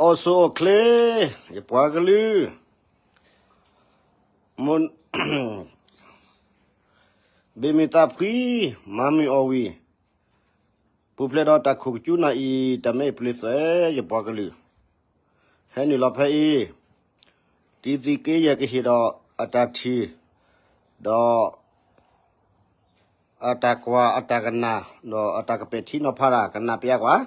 အိၣ်ဆူၣ်အိၣ်ချ့, ယပှၤကလုာ်, ဘ့ၣ်မုၢ်သးဖှံ, မၤမုၢ်အီၣ်ဝံၤ, ပူၤဖျဲးဒီးတၢ်ခိၣ်ကစူနၤအံၤ တၢ်မဲအံၤပျ့သွဲ ယပှၤကလုာ်, ဟဲနုာ်လီၤဖဲအံၤ, တံသုးက့ယဲၢ်ကဟ့ၣ်ဒီးအတၢ်ထံၣ်, ဒီး အတၢ်ကွၢ်အတၢ်ကနၣ်, ဒီးအတၢ်ကပဲာ်ထံနီၤဖးတၢ်ကနၣ်ပျဲကွၢ်,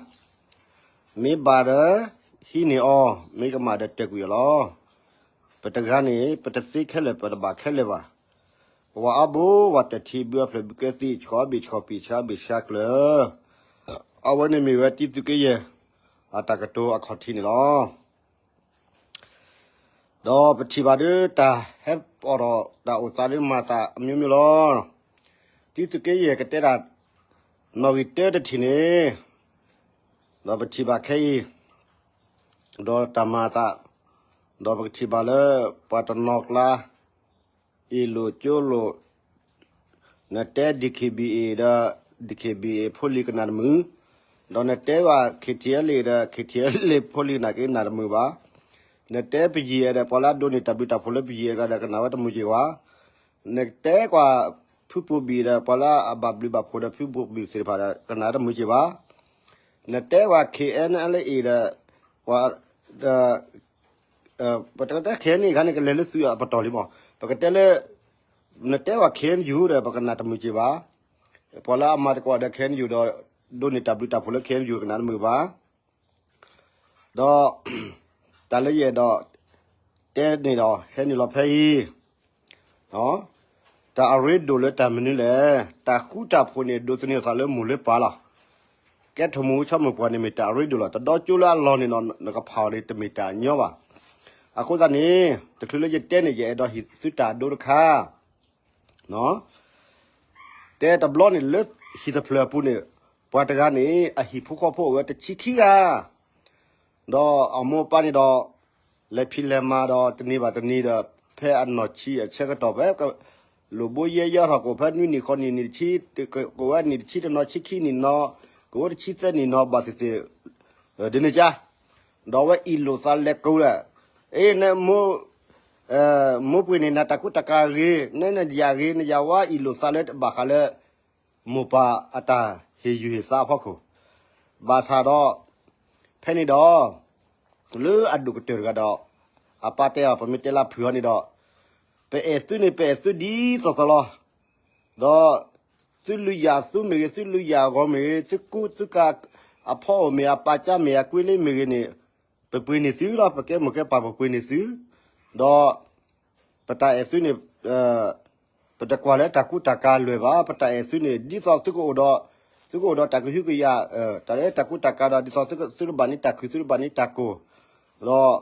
မ့ၢ်ဘၣ်ဒီး ဟံးန့ၢ်အီၤ, မ့ၢ်ကမၣ်ဒီးတၢၢ်ကွံာ်အီၤလီၤ. ပတဂၤန့ၣ် ပတသ့ခဲလၢာ် ပတဘၣ်ခဲလၢာ်ဘၣ်. ပဝဲအါဘိ ဝဲတထံၣ်ဘုအဖျၢၣ်ဘုကဲသံ ဆှီဘ့ၣ်ဆှီပံၤ ဆှီဘ့ၣ်ဆှီကျၢၤ, အဝဲန့ၣ်မ့ၢ်ဝဲတံသုးက့ယဲၢ် အတၢ်ကတိၤအခီၣ်ထံးန့ၣ်လီၤ. ဒီးပထံၣ်ဘၣ်ဒီးတၢ်ဟဲပီၣ်ဒီးတၢ်အိၣ်သးဒီးမၤသးအမျိုးမျိုးလီၤ. တံသုးက့ယဲၢ်ကတဲဒၣ် နီၣ်ဂံၢ်တၢတထံၣ်န့ၣ်, ဒီးပထံၣ်ဘၣ်ခဲအံၤ, ဒီးတၢ်မၤသး, ဒီးပကထံၣ်ဘၣ်လၢ ပှၤတနီၤကျါ အ့ၣ်လိာ်ကၠိလိာ်, နတဲ DKBA ဒီး DKBA ဖိလံၤကနၣ်တမုာ်, ဒီးနတဲဘၣ် KTLA ဒီး KTLA ဖိလံၤကနၣ်က့ၤနၢ်တမုာ်ဘၣ်. နတဲ ပယီၤ ဒီး ပှၤလၢအဒိးန့ၢ်တၢ်ဘျုးတၢ်ဖှိၣ်လၢ ပယီၤ ဒီးကနၣ်ဝဲတမုာ်က့ၤဘၣ်. နတဲကွၢ် ဖုဘိၣ်ဘံၣ် ဒီး ပှၤလၢအဘၣ်ဘျုးဘၣ်ဖှိၣ်ဒီး ဖုဘိၣ်ဘံၣ်သ့ၣ်တဖၣ်ဒီး ကနၣ်တမုာ်က့ၤဘၣ်. နတဲကွၢ် KNLA ဒီး ပှၤ ပတတဲ KNLA ခါန့ၣ် ကလဲၤလၢသုးအပတီၢ်လံမး, ပကတဲလၢ နတဲကွၢ် KNU ဒီး ပကနၣ်တမုာ်က့ၤဘၣ်. ပှၤလၢအမၤသကိးဒီး KNU ဒီး ဒိးန့ၢ်တၢ်ဘျုးတၢ်ဖှိၣ်လၢ KNU ကနၣ်တမုာ်ဘၣ်. ဒီး တၢ်လၢယအဲၣ်ဒိးတဲန့ၣ်ဒီး ဟဲနုာ်လီၤဖဲအံၤ, တၢ်အရ့ဒိၣ်လၢတၢ်မနုၤလဲၣ်. တၢ်ဃူတၢ်ဖိးန့ၣ် ဒိးသန့ၤအသးလၢမိၢ်လၢပၢ်လီၤ. ကဲထီၣ်မူၤဝံၤဆီမိၢ်ပှၢ်န့ၣ် မ့ၢ်တၢ်အရ့ဒိၣ်လီၤ. တဒီကၠိလၢအလီၢ်န့ၣ်ဒီး နကဖးအီၤန့ၣ် တမ့ၢ်တၢ်အညီဘၣ်. အဃိသတးန့ၣ် တချုးလၢယတဲန့ၣ် ယအဲၣ်ဒိးဟ့ၣ်သုတၢ်အဒိတခါ တဲတဘျီန့ၣ် လၢဟံၣ်တဖျၢၣ်အပူၤန့ၣ် ပှၤတဂၤန့ၣ် အဟံၣ်ဖိဃီဖိအိၣ်ဝဲတဆံခံဂၤ, ဒီးအမိၢ်အပၢ်န့ၣ်ဒီး လဲၤဖံးလဲၤမၤဒီးတနံၤဘၣ်တနံၤဒီး ဖဲအနီၢ်ဆံးအဆၢကတီၢ်ဖဲ လိာ်ဘိယဲယီထီၣ်ကအိၣ်ဖဲနွံနံၣ်ဃိးနံၣ်နံၣ်တဆံ, ကအိၣ်ဝဲနံၣ်တဆံတနီၤ ဆံခံနံၣ်နီၤ, ကအိၣ်ဝဲတဆံသၢနံၣ်နီၤ ဘၣ်သ့ၣ်သ့ၣ် ဒ်န့ၣ်ကါ, ဒီးအဝဲအ့ၣ်လိာ်သးလဲၤကိးဒီး, အ့ န မိၢ်ပှၢ်န့ၣ် နတၢ်ကူတၢ်ကၤဂ့ၤ, နနယၤဂ့ၤ နယၤဝါအ့ၣ်လိာ်သးလၢဘၣ်ဃးလၢ မိၢ်ပၢ်အတၢ်ဟ့ၣ်ယူၢ်ဟ့ၣ်သးအဖီခိၣ်, ဘၣ်ဆၣ်ဒီး ဖဲန့ၣ်ဒီး လၢအဒိၣ်ကတၢၢ်တဂၤဒီး အပၢ်တဲအီၤ ပမ့ၢ်တဲလၢဖုးအီၤန့ၣ်ဒီး ပအဲၣ်သုန့ၣ် ပအဲၣ်သုဒ်သိးသိးလီၤ. ဒီး သုလုၢ်ယၤသုမ့ၢ်ဂ့ၤ သုလုၢ်ယၤအဂီၤမ့ၢ်ဂ့ၤ သုကူသုကၤအဖီအိၣ်မ့ၢ် အပာ်ကၠၢ်မ့ၢ် အကွ့လ့မ့ၢ်ဂ့ၤန့ၣ် ပပှ့ၤန့ၢ်သုလီၤ. ပကဲမိၢ်ကဲပၢ်ပပှ့ၤန့ၢ်သု, ဒီး ပတၢ်အဲၣ်သုန့ၣ် ပတကွၢ်လၢတၢ်ကူတၢ်ကၤလွဲၢ်ဘၣ်. ပတၢ်အဲၣ်သုန့ၣ် ဒ်သိးသုကအိၣ်ဒီး သုကအိၣ်ဒီးတၢ်ကဟုကယာ် တၢ်လၢတၢ်ကူတၢ်ကၤဒီး ဒ်သိးသုတဘၣ်န့ၢ်တၢ်ခုၣ် သုတဘၣ်န့ၢ်တၢ်ကိၢ်, ဒီး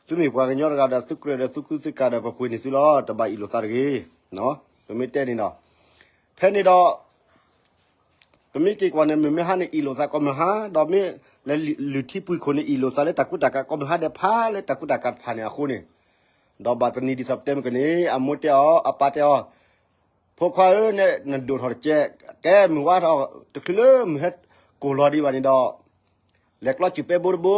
သုမ့ၢ်ပှၤကညီတဂၤဒီး သုကြၢးဒီးသုကူသုကၤဒီး ပပှ့ၤန့ၢ်သုလီၤ. တဘၣ်အ့ၣ်လိာ်သးတဂ့ၤ, ပမ့ၢ်တဲန့ၣ်ဒီး ဖဲန့ၣ်ဒီး ပမ့ၢ်က့ၤကွၢ်န့ၣ် မုၢ်မ့ၢ်ဟါန့ၣ် အ့ၣ်လိာ်သးကိးမုၢ်ဟါ, ဒီးမ့ၢ်လဲၤလုၢ်ထံပှ့ၤခိၣ်န့ၣ် အ့ၣ်လိာ်သးလၢတၢ်ကူတၢ်ကၤကိးမုၢ်ဟါဒီး ဖးလၢတၢ်ကူတၢ်ကၤတဖၣ်န့ၣ်အဃိန့ၣ်, ဒီးဘၣ်တနံၤဒ်သိးပတဲမ့ၢ်ကန့ၣ် အမိၢ်တဲအီၤ အပၢ်တဲအီၤ, ဖိခွါဧၢ, နဒိၣ်ထီၣ်တကဲး, ကဲမုၢ်ဝါထီၣ် တချုးလၢမုၢ်ဟဲကိၢ်လီၤဒံးဘၣ်န့ၣ်ဒီး လဲၤကျီစူၢ်ပဲဘိတဘိ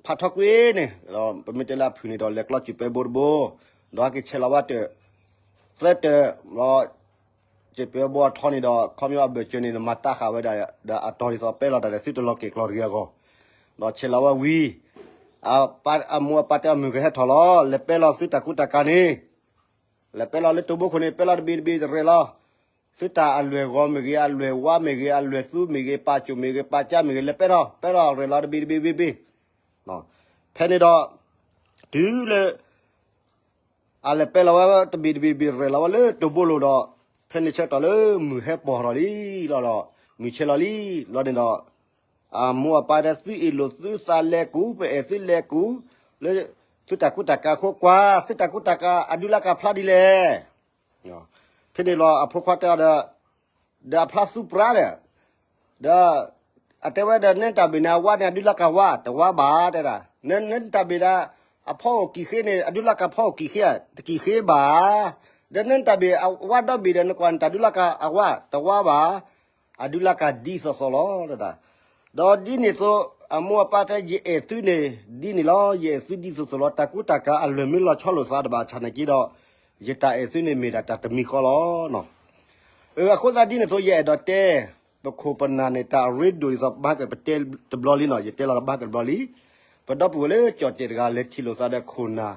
ဖးထီကွံာ်န့ၣ်, ပမ့ၢ်တဲလၢအဖုၣ်န့ၣ်ဒီး လဲၤကျီစူၢ်ပဲဘိတဘိ, ဒီးဟဲက့ၤဆဲးလီၤဝဲတၢၢ် သၢတၢၢ်, ဒီး စူၢ်ပဲဘိအထီန့ၣ်ဒီး ခီပညီအဘၢၣ်စၢၤန့ၣ် နမၤတၢ်ဃာ်ဝဲဒၣ် ဒီးအတီၤဒ်သိးပဲလီၤတၢ်ဒီး သုတလီၤက့ၤကျီတဂ့ၤအဂီၢ်, ဒီးဆဲးလီၤဝဲဝံၤ အမိၢ်အပၢ်တဲအီၤ မုၢ်ကဟဲထီၣ်လီၤ, လဲၤပဲလီၤသုတၢ်ကူတၢ်ကၤန့ၣ်, လဲၤပဲလီၤလၢတိၢ်ဘိခိၣ်န့ၣ် ပဲလီၤတဘ့ၣ်တဘ့ၣ်ရဲၣ်လီၤ, သုတၢ်အလွဲၢ်ဂီၤမ့ၢ်ဂ့ၤ အလွဲၢ်ဝါမ့ၢ်ဂ့ၤ အလွဲၢ်သူမ့ၢ်ဂ့ၤ ပာ်ကၠိၣ်မ့ၢ်ဂ့ၤ ပာ်ကၠၢ်မ့ၢ်ဂ့ၤ လဲၤပဲထီၣ် ပဲထီၣ်ရဲၣ်လီၤတဘ့ၣ်တဘ့ၣ်ဘ့ၣ်ဘ့ၣ်, ဖဲန့ၣ်ဒီး တုၤလၢ အလဲၤပဲလီၤဝဲတဘ့ၣ်တဘ့ၣ်ဘ့ၣ်ရဲၣ်လီၤဝဲလၢတိၢ်ဘိလိၤဒီး ဖဲန့ၣ်ဆၢကတီၢ်လၢမုၢ်ဟဲပီၢ်ထီၣ်လံလီၤဒီး မုၢ်ဆဲးလီၤလံလီၤန့ၣ်ဒီး အမိၢ်အပၢ်တဲ သုအ့ၣ်လိာ်သုသးလဲၤကူၣ် ပအဲၣ်သုလဲၤကူၣ် လၢသုတၢ်ကူတၢ်ကၤအဃိကွၢ် သုတၢ်ကူတၢ်ကၤအဒုးလၢကဖျါဒ်လဲၣ်. ဖဲန့ၣ်လီၤအဖိခွါတဲအီၤဒီး ဒီးအဖျါသူပြါဒီး ဒီး အတဲဝဲဒီး နဲတၢ်ဘ့ၣ်န့ၣ် အဝါန့ၣ် အဒုးလၢကဝါ တဝါဘၣ် တဲဒၣ် နဲတၢ်ဘ့ၣ်ဒီး အဖီအိၣ်ကံၢ်ဃ့န့ၣ် အဒုးလၢကဖီအိၣ်ကံၢ်ဃ့ တကံၢ်ဃ့ဘၣ်. ဒီးနဲတၢ်ဘ့ၣ်အဝါဒီဘ့ၣ်ဒီး နကွၢ်နတၢ်ဒုးလၢကအဝါ တဝါဘၣ်. အဒုးလၢကဒ်သိးသိးလီၤ တဲဒၣ်. ဒီးဒ်န့ၣ်သိး အမိၢ်အပၢ်တဲ ယအဲၣ်သုန့ၣ် ဒ်န့ၣ်လီၤ, ယအဲၣ်သုဒ်သိးသိးလီၤ, တၢ်ကူတၢ်ကၤအလွဲၢ်မ့ၢ်လီၤဆီလိာ်သးတဘၣ်ဆၣ်နာ်က့ဒီး ယတၢ်အဲၣ်သုန့ၣ်မ့ၢ်ဒၣ်တၢ်တမံၤဃီလီၤ. အဃိသတးဒ်န့ၣ်အသိး ယအဲၣ်ဒိးတဲ ပခိၣ်ပနၢ်န့ၣ် တၢ်အရ့ဒိၣ်ဒ်သိး မၤကပတဲတဘျီလံနီၤ, ယတဲလီၤတဘၣ်ကတဘျီလံ. ပဒီပုၢ်ဝဲၢ်လၢကၠီၣ်တဲၣ်တဂၤ လဲၤထံၣ်လိာ်သးဒီးခိၣ်နၢ်,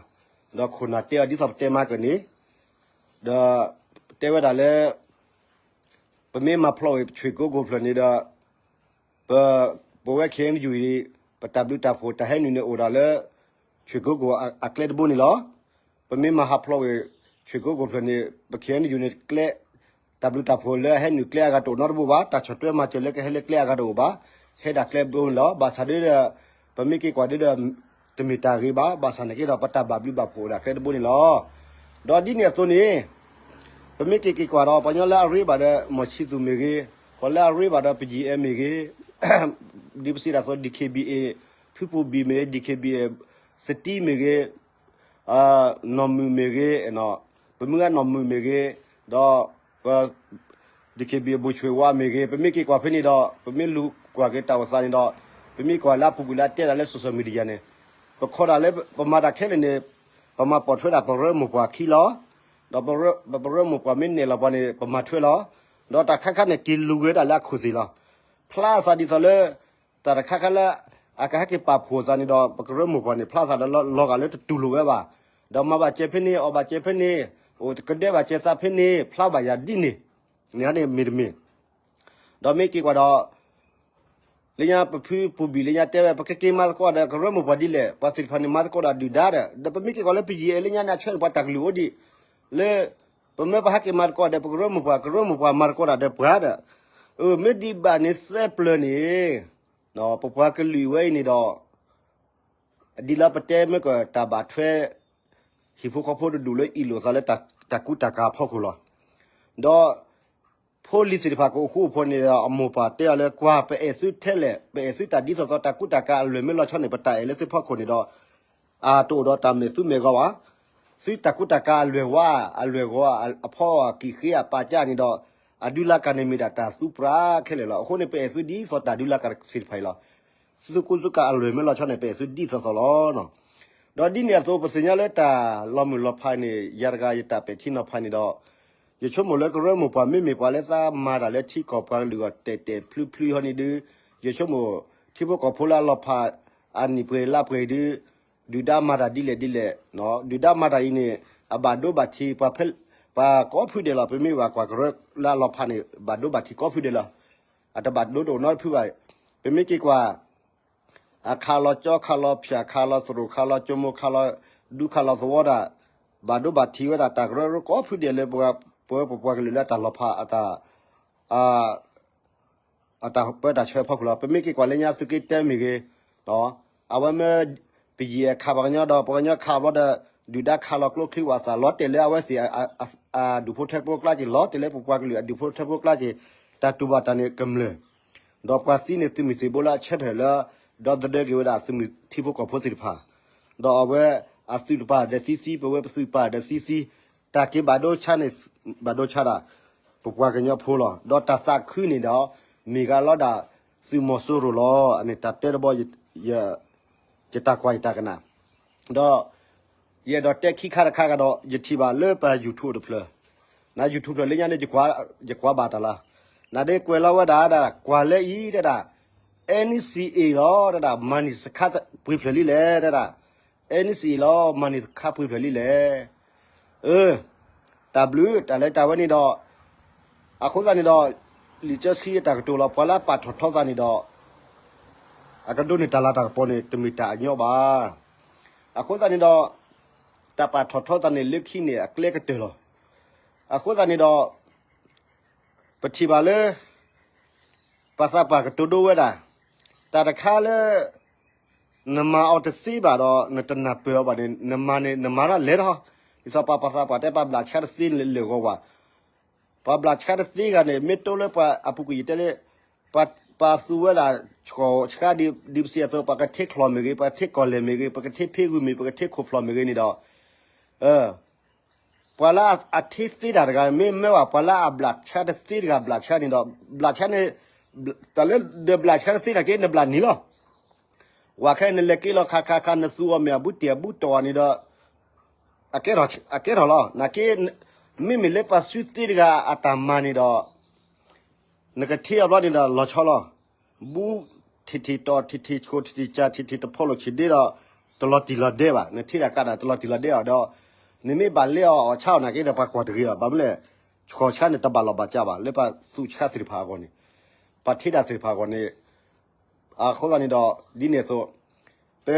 ဒီးခိၣ်နၢ်တဲအီၤဒ်သိးပတဲမၤကန့ၣ်, ဒီးတဲဝဲဒၣ်လၢ ပမ့ၢ်မၤဖျိးဝဲ ဆွ့ၣ်ကိကိၣ်ဖျၢၣ်န့ၣ်ဒီး ပ ပဝဲ ခ့ၣ်အဲၣ်ယူၣ် အံၤ ပတၢ်ဘျုးတၢ်ဖှိၣ်တၢ်ဟဲနုာ်န့ၣ်အိၣ်ဒၣ်လၢ ဆွ့ၣ်ကိကိၣ်အကျဲတဘိန့ၣ်လီၤ. ပမ့ၢ်မၤဟးဖျိးဝဲ ဆွ့ၣ်ကိကိၣ်ဖျၢၣ်န့ၣ် ပ ခ့ၣ်အဲၣ်ယူၣ် န့ၣ်ကျဲ တၢ်ဘျုးတၢ်ဖှိၣ်လၢအဟဲနုာ်ကျဲအဂၤတအိၣ်နီတဘိဘၣ်, တၢ်ဆီၣ်ထွဲမၤစၢၤလၢကဟဲလၢကျဲအဂၤတအိၣ်ဘၣ်, ဟဲဒၣ်ကျဲတဘိန့ၣ်လီၤ. ဘၣ်ဆၣ်ဒီး ပမ့ၢ်က့ၤကွၢ်ဒီး တမ့ၢ်တၢ်ဂ့ၤဘၣ်, ဘၣ်ဆၣ်နာ်က့ဒီး ပတၢ်ဘၣ်ဘျုးဘၣ်ဖှိၣ်အိၣ်ဒၣ်ကျဲတဘိန့ၣ်လီၤ. ဒီးဒ်န့ၣ်အသိးန့ၣ် ပမ့ၢ်က့ၤက့ၤကွၢ်ဒီး ပှၤကညီလၢအရ့ဘၣ်ဒီး မီၢ်ဆံသူၣ်မ့ၢ်ဂ့ၤ, ပှၤလၢအရ့ဘၣ်ဒီး ပယံၤအဲၣ်မ့ၢ်ဂ့ၤ, ဒ်ပစံးဒၣ်သိး DKBA ဖုပူၤဘံၣ်မ့ၢ်ဂ့ၤ, DKBA စတံမ့ၢ်ဂ့ၤ, နီၢ်မုၣ်မ့ၢ်ဂ့ၤ, ပမုၢ်ဂၤနီၢ်မုၣ်မ့ၢ်ဂ့ၤ, ဒီး DKBA ဘိၣ်ဆွ့ၣ်ဝါမ့ၢ်ဂ့ၤ, ပမ့ၢ်က့ၤကွၢ်ဖဲန့ၣ်ဒီး ပမ့ၢ်လူၤကွၢ်က့ၤတၢ်အိၣ်သးန့ၣ်ဒီး ပမ့ၢ်ကွၢ်လၢအပူၤကွံာ်လၢအတဲဒၣ်လၢ social media န့ၣ် ပခိးဒၣ်လၢပမၤတၢ်ခဲလၢာ်န့ၣ် ပမၤပိာ်ထွဲဒၣ်ပရၢမိၢ်ပှၢ်ခံလီၤ. ဒီးပပရၢမိၢ်ပှၢ်မ့ၢ်နဲၣ်လီၤပှၤန့ၣ် ပမၤထွဲလီၤ. ဒီးတၢ်ခါခါန့ၣ် က့ၤလူၤဝဲဒၣ်လၢအခိၣ်သ့ၣ်လီၤ. ဖျါသးဒ်သိးလၢ တၢ်တခါခါလၢ အကဟဲက့ၤပာ်ဖှိၣ်သးန့ၣ်ဒီး ပကရၢမိၢ်ပှၢ်န့ၣ် ဖျါသးဒီးလီၤဂာ်လၢတတူၢ်လိာ်ဝဲဘၣ်. ဒီးမၤဘၣ်စဲးဖဲန့ၣ် အီၣ်ဘၣ်စဲးဖဲန့ၣ်, အိၣ်ကဒဲဘၣ်စဲးသးဖဲန့ၣ် ဖျါဘၣ်ယၤဒ်န့ၣ်, န့ၣ်မ့ၢ်တမ့ၢ် ဒီးမ့ၢ်က့ၤကွၢ်ဒီး လၢညါပဖုပူၤဘံၣ်လၢညါတဲဝဲ ပကက့ၤမၤသကိးဒီးကရၢမိၢ်ပှၢ်ဒ်လဲၣ်, ပှၤသ့ၣ်တဖၣ်န့ၣ် မၤသကိးဒီးဒုၣ်ဒါဒီး ဒီးပမ့ၢ်က့ၤကွၢ်လၢပယံၤအဲၣ်လၢညါန့ၣ် အဆၢန့ၣ် ပှၤတၢ်ကလုၢ်အိၣ်ဒံး လၢ ပမ့ၢ်ပဟဲက့ၤမၤသကိးဒီးပကရၢမိၢ်ပှၢ် ကရၢမိၢ်ပှၢ်မၤသကိးတၢ်ဒီးပှၤဒီး မ့ၢ်ဒံးဘၣ်န့ၣ်သၢပျၢၤန့ၣ် ပပှၤကလုာ်ဝဲအံၤန့ၣ်ဒီး ဒ်လၢပတဲမ့ၢ်ကတၢ်ဘၣ်ထွဲ ဟံၣ်ဖိဃီဖိတဒူၣ်လၢအံးလိာ်သးလၢတၢ်ကူတၢ်ကၤအဖီခိၣ်လီၤ. ဒီး ဖိလံၤသ့ၣ်တဖၣ်ကအိၣ်ဃူအိၣ်ဖိးန့ၣ်ဒီး အမိၢ်ပၢ်တဲအီၤလၢ ကွၢ် ပအဲၣ်သုထဲလဲၣ်, ပအဲၣ်သုတၢ်ဒ်သိးသိး တၢ်ကူတၢ်ကၤအလွဲၢ်မ့ၢ်လီၤဆီန့ၣ် ပတၢ်အဲၣ်လၢသုဖီခိၣ်န့ၣ်ဒီး အတအိၣ်ဒီးတၢ်မဲာ်သူမဲာ်ဂီၤဘၣ်. သုတၢ်ကူတၢ်ကၤအလွဲၢ်ဝါ အလွဲၢ်ဂီၤ အဖီအကံၢ်ဃ့အပာ်ကၢ်န့ၣ်ဒီး အဒုးလၢကၤန့ၣ်မ့ၢ်ဒၣ်တၢ်သူပြးခဲလၢာ်လီၤ. အဃိန့ၣ် ပအဲၣ်သုဒ်သိးတၢ်ဒုးလၢကၤသ့ၣ်တဖၣ်အံၤလီၤ. သုကူသုကၤအလွဲၢ်မ့ၢ်လီၤဆီန့ၣ် ပအဲၣ်သုဒ်သိးသိးလီၤ. ဒီးဒ်န့ၣ်အသိး ပသ့ၣ်ညါလၢတၢ်လီၤမုၢ်လီၤဖးန့ၣ် ယၤတဂၤယတၢ်ပဲာ်ထံနီၤဖးန့ၣ်ဒီး ယဆိကမိၣ်လၢကရၢမိၢ်ပှၢ်မ့မ့ၢ်ပှၤလၢသးမၤတၢ်လၢထံကီၢ်ပှၤကလုာ်အဂီၢ်တဲာ်တဲာ်ဖျုဖျုဟီန့ၣ်ဒုး ယဆိကမိၣ် ထံဖိကီၢ်ဖိလၢအလီၤဖး အနံၣ်ပှဲၤလါပှဲၤဒုး ဒုၣ်ဒါမၤတၢ်ဒ်လဲၣ်ဒ်လဲၣ်, ဒုၣ်ဒါမၤတၢ်အံၤန့ၣ် အဘၣ်ဒိဘၣ်ထံး ပှၤကိးဖုဒဲးလီၤ. ပမ့ၢ်ဘၣ်ကွၢ်ကရၢလၢအလီၤဖးန့ၣ် ဘၣ်ဒိဘၣ်ထံးကိးဖုဒဲးလီၤ. အတဘၣ်ဒိတအိၣ်နီတဖုဘၣ်. ပမ့ၢ်က့ၤကွၢ် အခးလီၤကၠီ ခးလီၤဖၠၣ် ခးလီၤသရိာ် ခးလီၤကၠိမိၢ် ခးလီၤဒူ ခးလီၤသဝီဒၣ် ဘၣ်ဒိဘၣ်ထံးဝဲဒၣ်တၢ်ကရၢကရိကိးဖုဒဲးလၢ ပဝဲပပှၤကလုာ်လၢအတၢ်လီၤဖးအတၢ် အတၢ်ပၢတၢ်ဆှၢအဖီခိၣ်လီၤ. ပမ့ၢ်က့ၤကွၢ်လၢညါသုးက့တၢမ့ၢ်ဂ့ၤ, အဝဲမ့ၢ် ပယံၤအခးပှၤကညီဒီး ပှၤကညီခးဘျီဒီး ဒုၣ်ဒါခးလီၤကျိချံဝၣ်သၣ် လီၤတဲာ်လၢအဝဲသ့ၣ်အဒူၣ်ဖိထၢဖိကျါက့ၤ လီၤတဲာ်လၢပပှၤကလုာ်အဒူၣ်ဖိထၢဖိကျါက့ၤ တၢ်တူၢ်ဘၣ်တၢ်န့ၣ်ကမျၢၢ် ဒီးပှၤသံန့ၣ်သုးမုၢ်သံၣ်ဘိလၢအဆၢထၢၣ်လၢ ဒီသဒၢက့ၤဝဲဒၣ်သုးမုၢ်ထံဖိကီၢ်ဖိသ့ၣ်တဖၣ် ဒီးအဝဲအသုးတပၤဒီးသံသံ ပဝဲပသုးပၤဒီးသံသံ တၢ်က့ၤဘၣ်ဒိဆါန့ၣ် ဘၣ်ဒိဆါဒၣ် ပပှၤကညီဖိလီၤ. ဒီးတၢ်သးခုန့ၣ်ဒီး မ့ၢ်ဂၤလီၤဒၣ်သုးမီၤစိရိၤလီၤ. အန့ၣ်တၢ်တဲတဘီ ယတၢ်ကွၢ်ယတၢ်ကနၣ် ဒီး ယအဲၣ်ဒိးတဲခံခါတခါကဒီး ယထံၣ်ဘၣ်လၢပ YouTube တဖျၢၣ်, န YouTube တဖျၢၣ်လၢညါန့ၣ် ယကွၢ်ဘၣ်တၢ်လီၤ. နဒ့ကွဲးလီၤဝဲဒၣ်ဒၣ် ကွၢ်လၢအံၤတဒၣ် NCA လီၤတဒၣ် မၤန့ၢ်စခါပှဲၤဖျၢၣ်လံလဲၣ်တဒၣ် NCA လီၤ မၤန့ၢ်စခါပှဲၤဖျၢၣ်လံလဲၣ်. အၢ တၢ်ဘျုးတၢ်လၢတၢ်ဝဲန့ၣ်ဒီး အဃိသတးန့ၣ်ဒီး လံာ်စီဆှံအတၢ်ကတိၤလီၤ ပှၤလၢအပာ်ထီၣ်ထီသးန့ၣ်ဒီး အကဒိးန့ၢ်တၢ်လၤတၢ်ကပီၤန့ၣ် တမ့ၢ်တၢ်အညီဘၣ်. အဃိသတးန့ၣ်ဒီး တၢ်ပာ်ထီၣ်ထီသးန့ၣ် လၢခံန့ၣ် အကျဲကတၢၢ်လီၤ. အဃိသတးန့ၣ်ဒီး ပထံၣ်ဘၣ်လၢ ပှၤသးပှၢ်ကတိၤဒိဝဲဒၣ် တၢ်တခါလၢ နမၤအီၤတသ့ဘၣ်ဒီး နတနၢ်ပၢၢ်အီၤဘၣ်န့ၣ် နမၤန့ၣ် နမၤတၢ်လဲၤထီၣ်, ဒ်သိးပှၤသးပှၢ်တဲ ပှၤဘျးဆါတသ့လၢာ်ဂီၤဝဲ, ပှၤဘျးဆါတသ့ဂၤန့ၣ် မ့ၢ်တိလၢပှၤအပူၤကွံာ်ယတဲလၢ ပှၤသူဝဲဒၣ် ဆှီဆှါဒ်ပစံးအသိး ပှၤကထ့ချီၣ်မ့ၢ်ဂ့ၤ, ပှၤကထ့ကီၢ်လဲၢ်မ့ၢ်ဂ့ၤ, ပှၤကထ့ဖ့ဂုၢ်မ့ၢ် ပှၤကထ့ခိၣ်ဖျီၣ်မ့ၢ်ဂ့ၤန့ၣ်ဒီး ပှၤလၢအထ့သ့တၢ်တဂၤ မ့ၢ်မ့ၢ်ဘၣ် ပှၤလၢအဘျးဆါတသ့တဂၤ ဘျးဆါန့ၣ်ဒီး ဘျးဆါန့ၣ် တၢ်လၢဒီးဘျးဆါတသ့နာ်က့ နဘျးနံၤလီၤ. ဝဲခဲအံၤနလဲၤက့ၤလီၤခါခါခါ နသူအီၤမ့ၢ်အဘူးတံၢ်အဘူးတီၤန့ၣ်ဒီး အကဲထီၣ်လီၤ. နာ်က့ မ့မ့ၢ်လၢပှၤစုသ့တဂၤအတၢ်မၤန့ၣ်ဒီး နကထံၣ်အဘျီန့ၣ်ဒီးလီၤဆီလီၤ. ဘူးထံၣ်ထံၣ်တီၤထံၣ်ထံၣ်ဆိၣ်ထံၣ်ထံၣ်ကၢ်ထံၣ်ထံၣ်တဖီလိာ်ဆံးဒ့ဒီး တလီၤတံၢ်လီၤဒဲးဘၣ်. နထံၣ်တၢ်ကးဒၣ်တလီၤတံၢ်လီၤဒဲးအီၤဒီး နမ့ၢ်ဘၣ်လဲအီၤအီၣ်ဆါအီၤနာ်က့ဒီး ပှၤကွၢ်တဂ့ၤဘၣ်. ဘၣ်မနုၤလဲၣ် ဆှီၣ်ဆါန့ၣ် တဘၣ်လီၢ်ဘၣ်စးဘၣ် လၢပှၤသူၣ်ဆါသ့ၣ်တဖၣ်အဂီၢ်န့ၣ် ပှၤထံးတၢ်သ့ၣ်တဖၣ်အဂီၢ်န့ၣ် အဃိသတးန့ၣ်ဒီး ဒ်န့ၣ်အသိး ပ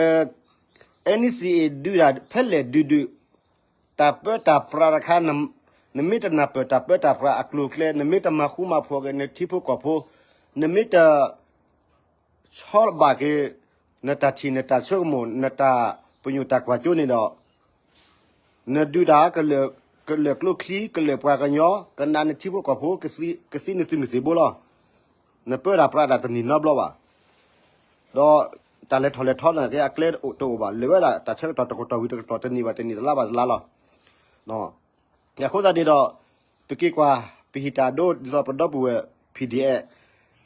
NCA ဒုးတၢ်ဖဲလဲၣ်ဒုးဒုး တၢ်ပၢတၢ်ပြးတခါ နမ့ၢ်တနၢ်ပၢၢ်တၢ်ပၢတၢ်ပြးအကျိၤအကျဲ နမ့ၢ်တမၤဃူမၤဖိးက့ၤနထံဖိကီၢ်ဖိ နမ့ၢ်တ ဆီဘၣ်က့ၤ နတၢ်ထံၣ်နတၢ်ဆိကမိၣ် နတၢ်ပညိၣ်တၢ်ကွၢ်စိန့ၣ်ဒီး နဒုးတၢ် ကလၢာ်ကျိချံ ကလၢာ်ပှၤကညီ ကနးနထံဖိကီၢ်ဖိ ကသံနသုးမုၢ်သံၣ်ဘိလီၤ. နပၢတၢ်ပြးတၢ်တန့ၢ်နီတဘျီဘၣ်. ဒီးတၢ်လဲၤထီၣ်လဲၤထီနာ်က့ အကျဲတအိၣ်ဘၣ် လဲၤဝဲဒၣ်တၢ်ဆၢကတီၢ်တကတီၢ်ဝံၤတကတီၢ် တနံၣ်ဘၣ်တနံၣ် တလါဘၣ်တလါလီၤ. အဃိသတးန့ၣ်ဒီး ပက့ၤကွၢ် ပဟံးတၢ်ဒိ ဒ်သိးပဒီပုၢ်ဝဲၢ် PDF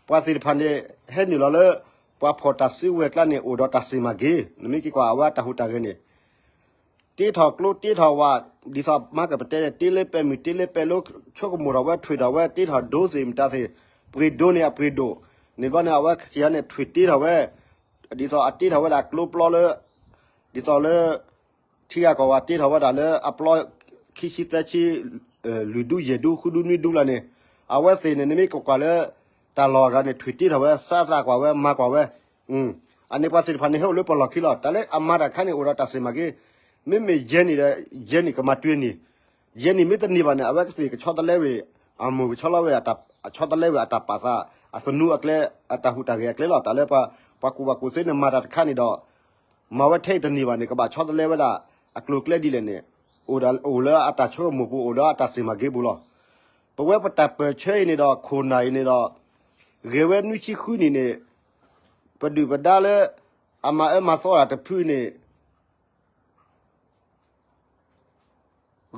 ပှၤသ့ၣ်တဖၣ်န့ၣ် ဟဲနုာ်လီၤလၢ ပှၤဖီၣ်တၢ်စုကဝဲၤကျါန့ၣ် အိၣ်ဒီးတၢ်စံၣ်မၤက့ၤ နမ့ၢ်က့ၤကွၢ်အဝဲအတၢ်ဟူးတၢ်ဂဲၤန့ၣ် တ့ထီၣ်ကျိတ့ထီၣ်ဝၣ် ဒ်သိးမၤကပတဲန့ၣ် တ့လၢပဲာ်မုၢ်တ့လၢပဲာ်လိ ဆိကမိၣ်ထီၣ်ဝဲ ထွံၣ်ထီၣ်ဝဲ တ့ထီၣ်ဒိသ့ၣ်မတၤသ့ၣ် ပှ့ၤဒိန့ၣ်အပှ့ၤဒိၣ် န့ၣ်ဘျီန့ၣ် အဝဲကစံၣ်ယၤန့ၣ် ထွံၣ်တ့ထီၣ်ဝဲ ဒ်သိးအတ့ထီၣ်ဝဲဒၣ်ကျိပျီလၢ ဒ်သိးလၢ ထံဂၤကီၢ်ဂၤတ့ထီၣ်ဝဲဒၣ်လၢအပျီ ခံဆံသၢဆံ လွံၢ်ဒူယဲၢ်ဒူ ဃုဒူနွံဒူလီၤန့ၣ် အဝဲသ့ၣ်န့ၣ် နမ့ၢ်ကကွၢ်လၢ တၢ်လီၢ်အဂၤန့ၣ် ထွံၣ်တ့ထီၣ်ဝဲ စးသးကွၢ်ဝဲ မၤကွၢ်ဝဲ အန့ၣ်ပှၤသ့ၣ်တဖၣ်န့ၣ် ဟဲအိၣ်လၢပလီၢ်ခံလီၤ. တၢ်လၢအမၤတၢ်တခါန့ၣ် အိၣ်ဒီးတၢ်စံၣ်မၤက့ၤ မ့မ့ၢ်ယဲၢ်နံၣ်ဒီး ယဲၢ်နံၣ်ကမၤတွ့နံၣ် ယဲၢ်နံၣ်မ့ၢ်တန့ၢ်ဘၣ်န့ၣ် အဝဲကသ့ၣ်ကဆီတလဲဝံၤ အမိၢ်ကဆီလီၤဝဲ အဆီတလဲဝံၤအတၢ်ပာ်သး အသနူအကျဲ အတၢ်ဟူးတၢ်ဂဲၤအကျဲလီၤ. တၢ်လၢပှၤကူၣ်ဘၣ်ကူၣ်သ့န့ၣ် မၤတၢ်တခါန့ၣ်ဒီး မၤဝဲထဲအံၤတန့ၢ်ဘၣ်န့ၣ် ကဘၣ်ဆီတလဲဝဲဒၣ် အကျိၤအကျဲဒ်လဲၣ်န့ၣ် အိၣ်လၢအတၢ်ဆိကမိၣ်ပူၤ အိၣ်လၢအတၢ်စံၣ်မၤက့ၤပူၤလီၤ. ပဝဲပတၢ်ပၢၢ်ဆၢအံၤန့ၣ်ဒီး ခိၣ်နၢ်အံၤန့ၣ်ဒီး ဂဲၤဝဲနွံဆံဃုနံၣ်န့ၣ် ပဒုၣ်ပဒါလၢ အမၤအၢမၤသီတၢ်တဖုန့ၣ်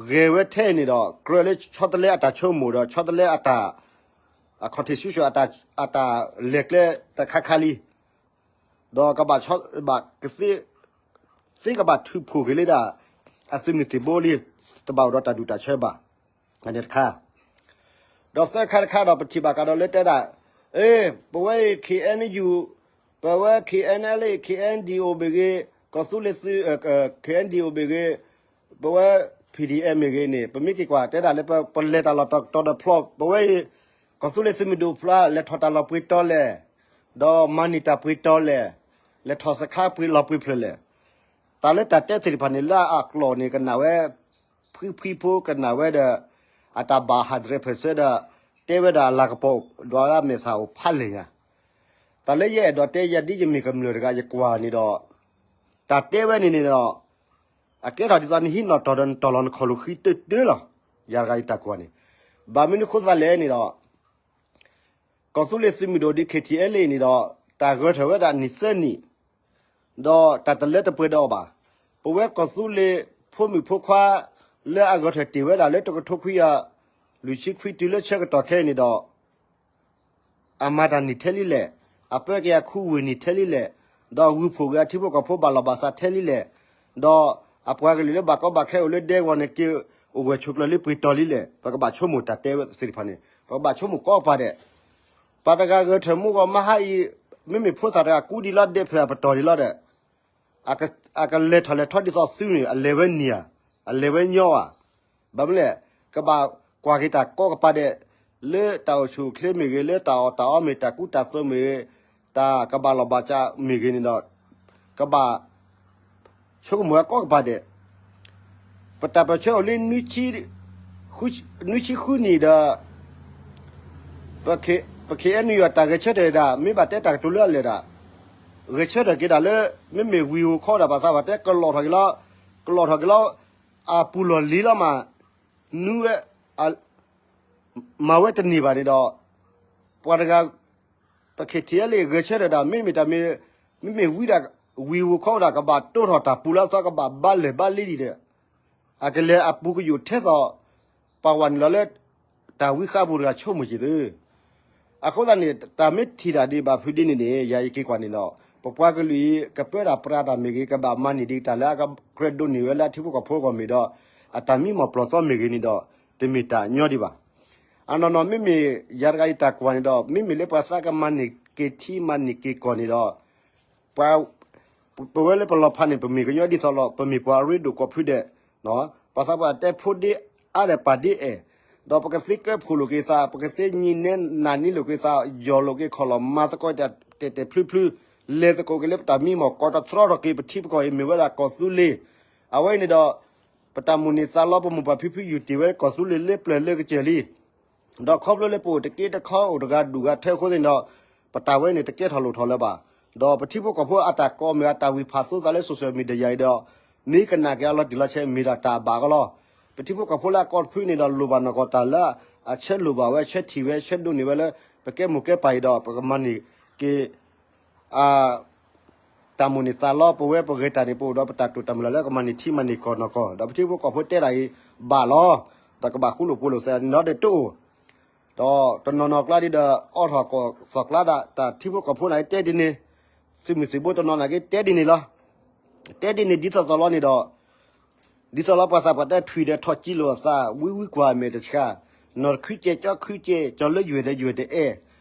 ဂဲၤဝဲထဲအံၤန့ၣ်ဒီး ကြၢးလၢဆီတလဲအတၢ်ဆိကမိၣ်ဒီး ဆီတလဲအတၢ် အခီၣ်ထံးဆူၣ်ဆူၣ် အတၢ်လဲၤကျဲတခါခါလံ ဒီးကဘၣ် ဘၣ်ကသ့ သ့ကဘၣ်ထုးဖှိၣ်က့ၤလၢဒၣ် အသုးမုၢ်သံၣ်ဘိလံ တဘၣ်အိၣ်ဒီးတၢ်ဒူၣ်တၢ်ဆၢဘၣ် အန့ၣ်တခါ ဒီးသၢခါတခါဒီး ပထံၣ်ဘၣ်ကဒီးလၢတဲဒၣ် အ့ ပဝဲအံၤ KNU ပဝဲ KNLA KNDO မ့ၢ်ဂ့ၤ ကီၢ်သူလ့ၤသုး KNDO မ့ၢ်ဂ့ၤ ပဝဲ PDF မ့ၢ်ဂ့ၤန့ၣ် ပမ့ၢ်က့ၤကွၢ်တဲဒၣ်လၢ ပလဲၤတၢ်လီၢ်တတီၤဒီးဖျီ ပဝဲအံၤ ကီၢ်သူလ့ၤသုးမုၢ်ဒိၣ်ဖျါ လဲၤထီၣ်တၢ်လီၢ်ပှ့ၤတီလဲၣ် ဒီးမၤန့ၢ်တၢ်ပှ့ၤတီလဲၣ် လဲၤထီၣ်စခါပှ့ၤလီၤပှ့ၤဖျၢၣ်လဲၣ် တၢ်လၢတၢ်တဲသ့ၣ်တဖၣ်န့ၣ် လၢအကျိာ်န့ၣ် ကနၣ်ဝဲ ဖှံဖှံဖိကနၣ်ဝဲဒီး အတၢ်ဘၣ်ဟးဒရဲးဖၢၣ်စၢဒီး တဲဝဲဒၣ်အလၤကပီၤ ဒွးလၢအမဲာ်သၣ်အိၣ်ဖးလဲၢ်ညါ တၢ်လၢယအဲၣ်ဒိးတဲယၤဒ်ယမ့ၢ်ကမျၢၢ်တဂၤယကွၢ်န့ၣ်ဒီး တၢ်တဲဝဲန့ၣ်န့ၣ်ဒီး အကဲထီၣ်ဒ်သိးနဟံးနီၣ်တီၢ်ဒီးနတီၢ်လီၤနခီၣ်လိာ်ဃံတၢတၢလီၤ ယၤတဂၤယတၢ်ကွၢ်န့ၣ် ဘၣ်မနုၤဃိသးလဲၣ်န့ၣ်ဒီး ကီၢ်သူလ့ၤသုးမုၢ်ဒိၣ်ဒ် KTLA န့ၣ်ဒီး တၢ်ဂဲၤထၢၣ်ဝဲဒၣ်နံၣ်သၢနံၣ် ဒီးတၢ်တလၢတပှဲၤဒီးအီၤဘၣ်. ပဝဲကီၢ်သူလ့ၤဖိမုၣ်ဖိခွါ လၢအဂဲၤထၢၣ်တ့ၢ်ဝဲဒၣ်လၢတကထိခွံကယၤ လွံၢ်ဆံခွံတုၤလၢဆၢကတီၢ်ခဲအံၤန့ၣ်ဒီး အမၤတၢ်နံၣ်ထဲလံလဲၣ်, အပၢက့ၤအခူဝ့ၢ်နံၣ်ထဲလံလဲၣ်, ဒီးဂုာ်ဖှိၣ်က့ၤအထံဖိကီၢ်ဖိဘၣ်လီၢ်ဘၣ်စးထဲလံလဲၣ်, ဒီးအပှၤကလုာ်လၢဘၣ်ကီဘၣ်ခဲအိၣ်လၢဒဲကဝီၤန့ၣ် က့ၤအိၣ်ဂၢၢ်ဆိးကျၢၤလၢပှ့ၤတီၤလံလဲၣ်, ပကဘၣ်ဆိကမိၣ်တၢ်တဲဝဲသ့ၣ်တဖၣ်န့ၣ် ပကဘၣ်ဆိကမိၣ်ကိးကပၤဒဲး ပှၤတဂၤဂဲၤထၢၣ်မူဂီၤမဟါအံၤ မ့မ့ၢ်ဖိသၣ်တဂၤကူဒံးလီၤ ဒဲးဖျၢၣ်အပတီၢ်ဒံးလီၤဒီး အကလဲၤထီၣ်လဲၤထီဒ်သိးသုန့ၣ် အလဲၤဝဲန့ၢ်ဧါ, အလဲၤဝဲညီဧါ. ဘၣ်မနုၤလဲၣ်, ကဘၣ်ကွၢ်က့ၤတၢ်ကိးကပၤဒဲး လၢတၢ်အိၣ်ဆူၣ်အိၣ်ချ့မ့ၢ်ဂ့ၤ, လၢတၢ်အီၣ်တၢ်အီမ့ၢ် တၢ်ကူတၢ်သိးမ့ၢ်ဂ့ၤ, တၢ်ကဘၣ်လီၢ်ဘၣ်စးမ့ၢ်ဂ့ၤန့ၣ်ဒီး ကဘၣ် ဆိကမိၣ်ဝဲကိးကပၤဒဲး, ပတၢ်ပၢၢ်ဆၢအိၣ်လံ နွံဆံဃုနံၣ်ဒီး ပ KNU တၢ်ဂဲၤဆၢထၢၣ်ဒၣ် မ့ၢ်ဘၣ်တဲတၢ်ကတိၤလၢအလၢာ်ဒၣ်, ဂဲၤဆၢထၢၣ်က့ၤတၢ်လၢ မ့မ့ၢ်ဝံၤဧိၤခီဒၣ် ဘၣ်သးဘၣ်တဲ ကလီၢ်ထီၣ်က့ၤလီၤ, ကလီၢ်ထီၣ်က့ၤလီၤ, အပူၤလီၢ်လံၤလီၤမး, နွံဝဲ မၤဝဲတန့ၢ်ဘၣ်န့ၣ်ဒီး ပှၤတဂၤ ပ KTLA ဂဲၤဆၢထၢၣ်ဒၣ် မ့မ့ၢ်တၢ်မ့ၢ် မ့မ့ၢ်ဝံၤဒၣ် ဝံၤဧိၤခီဒၣ် ကဘၣ်တိၢ်ထီၣ်တၢ်ပူၤလၢအသီ ကဘၣ်ဘါလၢၢ်ဘါလံဒံးဒီး အကလဲၤအပူၤကယိာ်ထဲသိး ပှၤဝဲနုာ်လီၤလၢ တၢ်ဝံဃာ်ပူၤတဂၤဆိကမိၣ်က့ၤသု. အဃိသတးန့ၣ် တၢ်မ့ၢ်ထံၣ်တၢ်ဒံးဘၣ်ဖုးဒ်န့ၣ်န့ၣ် ယၤယက့ၤကွၢ်န့ၣ်ဒီး ပပှၤကလုာ်အံၤ ကပၢတၢ်ပြးတၢ်မ့ၢ်ဂ့ၤ ကဘၣ်မၤန့ၢ်ဒံးတၢ်လၢအကြၢးဒိးန့ၢ်ဝဲလၢအထံဖိကီၢ်ဖိအဂီၢ်မ့ၢ်ဒီး အတၢ်မံမီၢ်ပျီၢ်သီမ့ၢ်ဂ့ၤန့ၣ်ဒီး တမ့ၢ်တၢ်ညီဒံးဘၣ်. အနီၢ်နီၢ်မ့မ့ၢ်ယၤတဂၤအံၤတၢ်ကွၢ်န့ၣ်ဒီး မ့မ့ၢ်လၢပှၤသးကမၤန့ၢ်က့ၤထံမၤန့ၢ်က့ၤကီၢ်န့ၣ်ဒီး ပဝဲလၢပလီၤဖးန့ၣ် ပမ့ၢ်ကညီဒ်သိးလီၤ ပမ့ၢ်ပှၤအရ့ဒိၣ်ကိးဖုဒဲး, ပှၤသးပှၢ်တဲဖိဒ့အါဒီးပၢ်ဒ့အဲၣ်, ဒီးပကသ့ကၢဖှိၣ်လိာ်က့ၤသး ပကသ့ညံနဲနၤနံလိာ်က့ၤသး ယီၢ်လိာ်က့ၤခီၣ်လီၢ်မၤသကိးတၢ်တဲာ်တဲာ်ဖျုဖျု, လဲၤသကိးက့ၤလၢပတၢ်မံမီၢ် ကိးတတြီထီၣ်က့ၤ ပထံပကီၢ်အံၤမ့ၢ်ဝဲဒၣ်ကီၢ်သူလ့ၤ, အဝဲအံၤန့ၣ်ဒီး ပတၢ်မိၣ်န့ၢ်သးလီ ပမိၢ်ပၢ်ဖံဖုယူၢ်တ့ၢ်ဝဲကီၢ်သူလ့ၤလၢပျၢၤလၢကစၢၢ်လံ ဒီးခီဖျိလၢပအိၣ်တက့တခီအိၣ်တဂၤဒူၣ်ဂၤထၢအဃိသတးန့ၣ်ဒီး ပတၢ်ဝဲန့ၣ်တကဲထီၣ်လိၣ်ထီၣ်လၢၤဘၣ်. ဒီးပထံဖိကီၢ်ဖိအတၢ်ကိးမ့ၢ်အတၢ်ဝံၢ်ဖးသိသးလၢ social media အံၤဒီး မ့ၢ်ကနၣ်က့ၤအလီၤတံၢ်လီၤဆဲးမ့ၢ်ဒၣ်တၢ်အဘၣ်အဂီၢ်လီၤ. ပထံဖိကီၢ်ဖိလၢအကီၢ်တဖုန့ၣ်ဒီးလိၣ်ဘၣ်နီၢ်ကီၢ်တၢ်လၢအဆၢလိၣ်ဘၣ်ဝဲ ဆၢထံၣ်ဝဲ ဆၢဒိးန့ၢ်ဝဲလၢ ပကဲမိၢ်ကဲပၢ်အံၤဒီး ပကမၤန့ၢ်က့ၤ အ တၢ်မိၣ်န့ၢ်သးလီ ပဝဲပဂဲၤတၢ်န့ၣ် ပအိၣ်ဒီးပတၢ်တိာ်တၢ်မုၢ်လၢ်လၢကမၤန့ၢ်ထံမၤန့ၢ်ကီၢ်နီၢ်ကီၢ် ဒီးပထံဖိကီၢ်ဖိတဲဒၣ်အံၤဘၣ်လီၤ. ဒီးကဘၣ်ဃူလိာ်ဖိးလိာ်သးန့ၣ်ဒီးတအိၣ်, ဒီးတနီၤနီၤကျါဒ်ဒီး အီထီၣ်ကီၢ်သီၣ်ကျါဒၣ် တၢ်ထံဖိကီၢ်ဖိန့ၣ်တဲဒ်န့ၣ်, သုးမုၢ်သံၣ်ဘိတနီၤန့ၣ်က့တဲဒ်န့ၣ်လီၤ. တဲဒ်န့ၣ်ဒ်သိးသိးလီၤန့ၣ်ဒီး ဒ်သိးလီၤပှၤသးပှၢ်တဲထွံၣ်ဒီးထီၣ်ကံလိာ်အသး ဝံဝံကွၢ်မဲာ်တဆှး, နီၢ်တခုကဲ ကၠီခုကဲ ကၠီလၢယွဲၢ်ဒီးယွဲၢ်တအဲၣ်,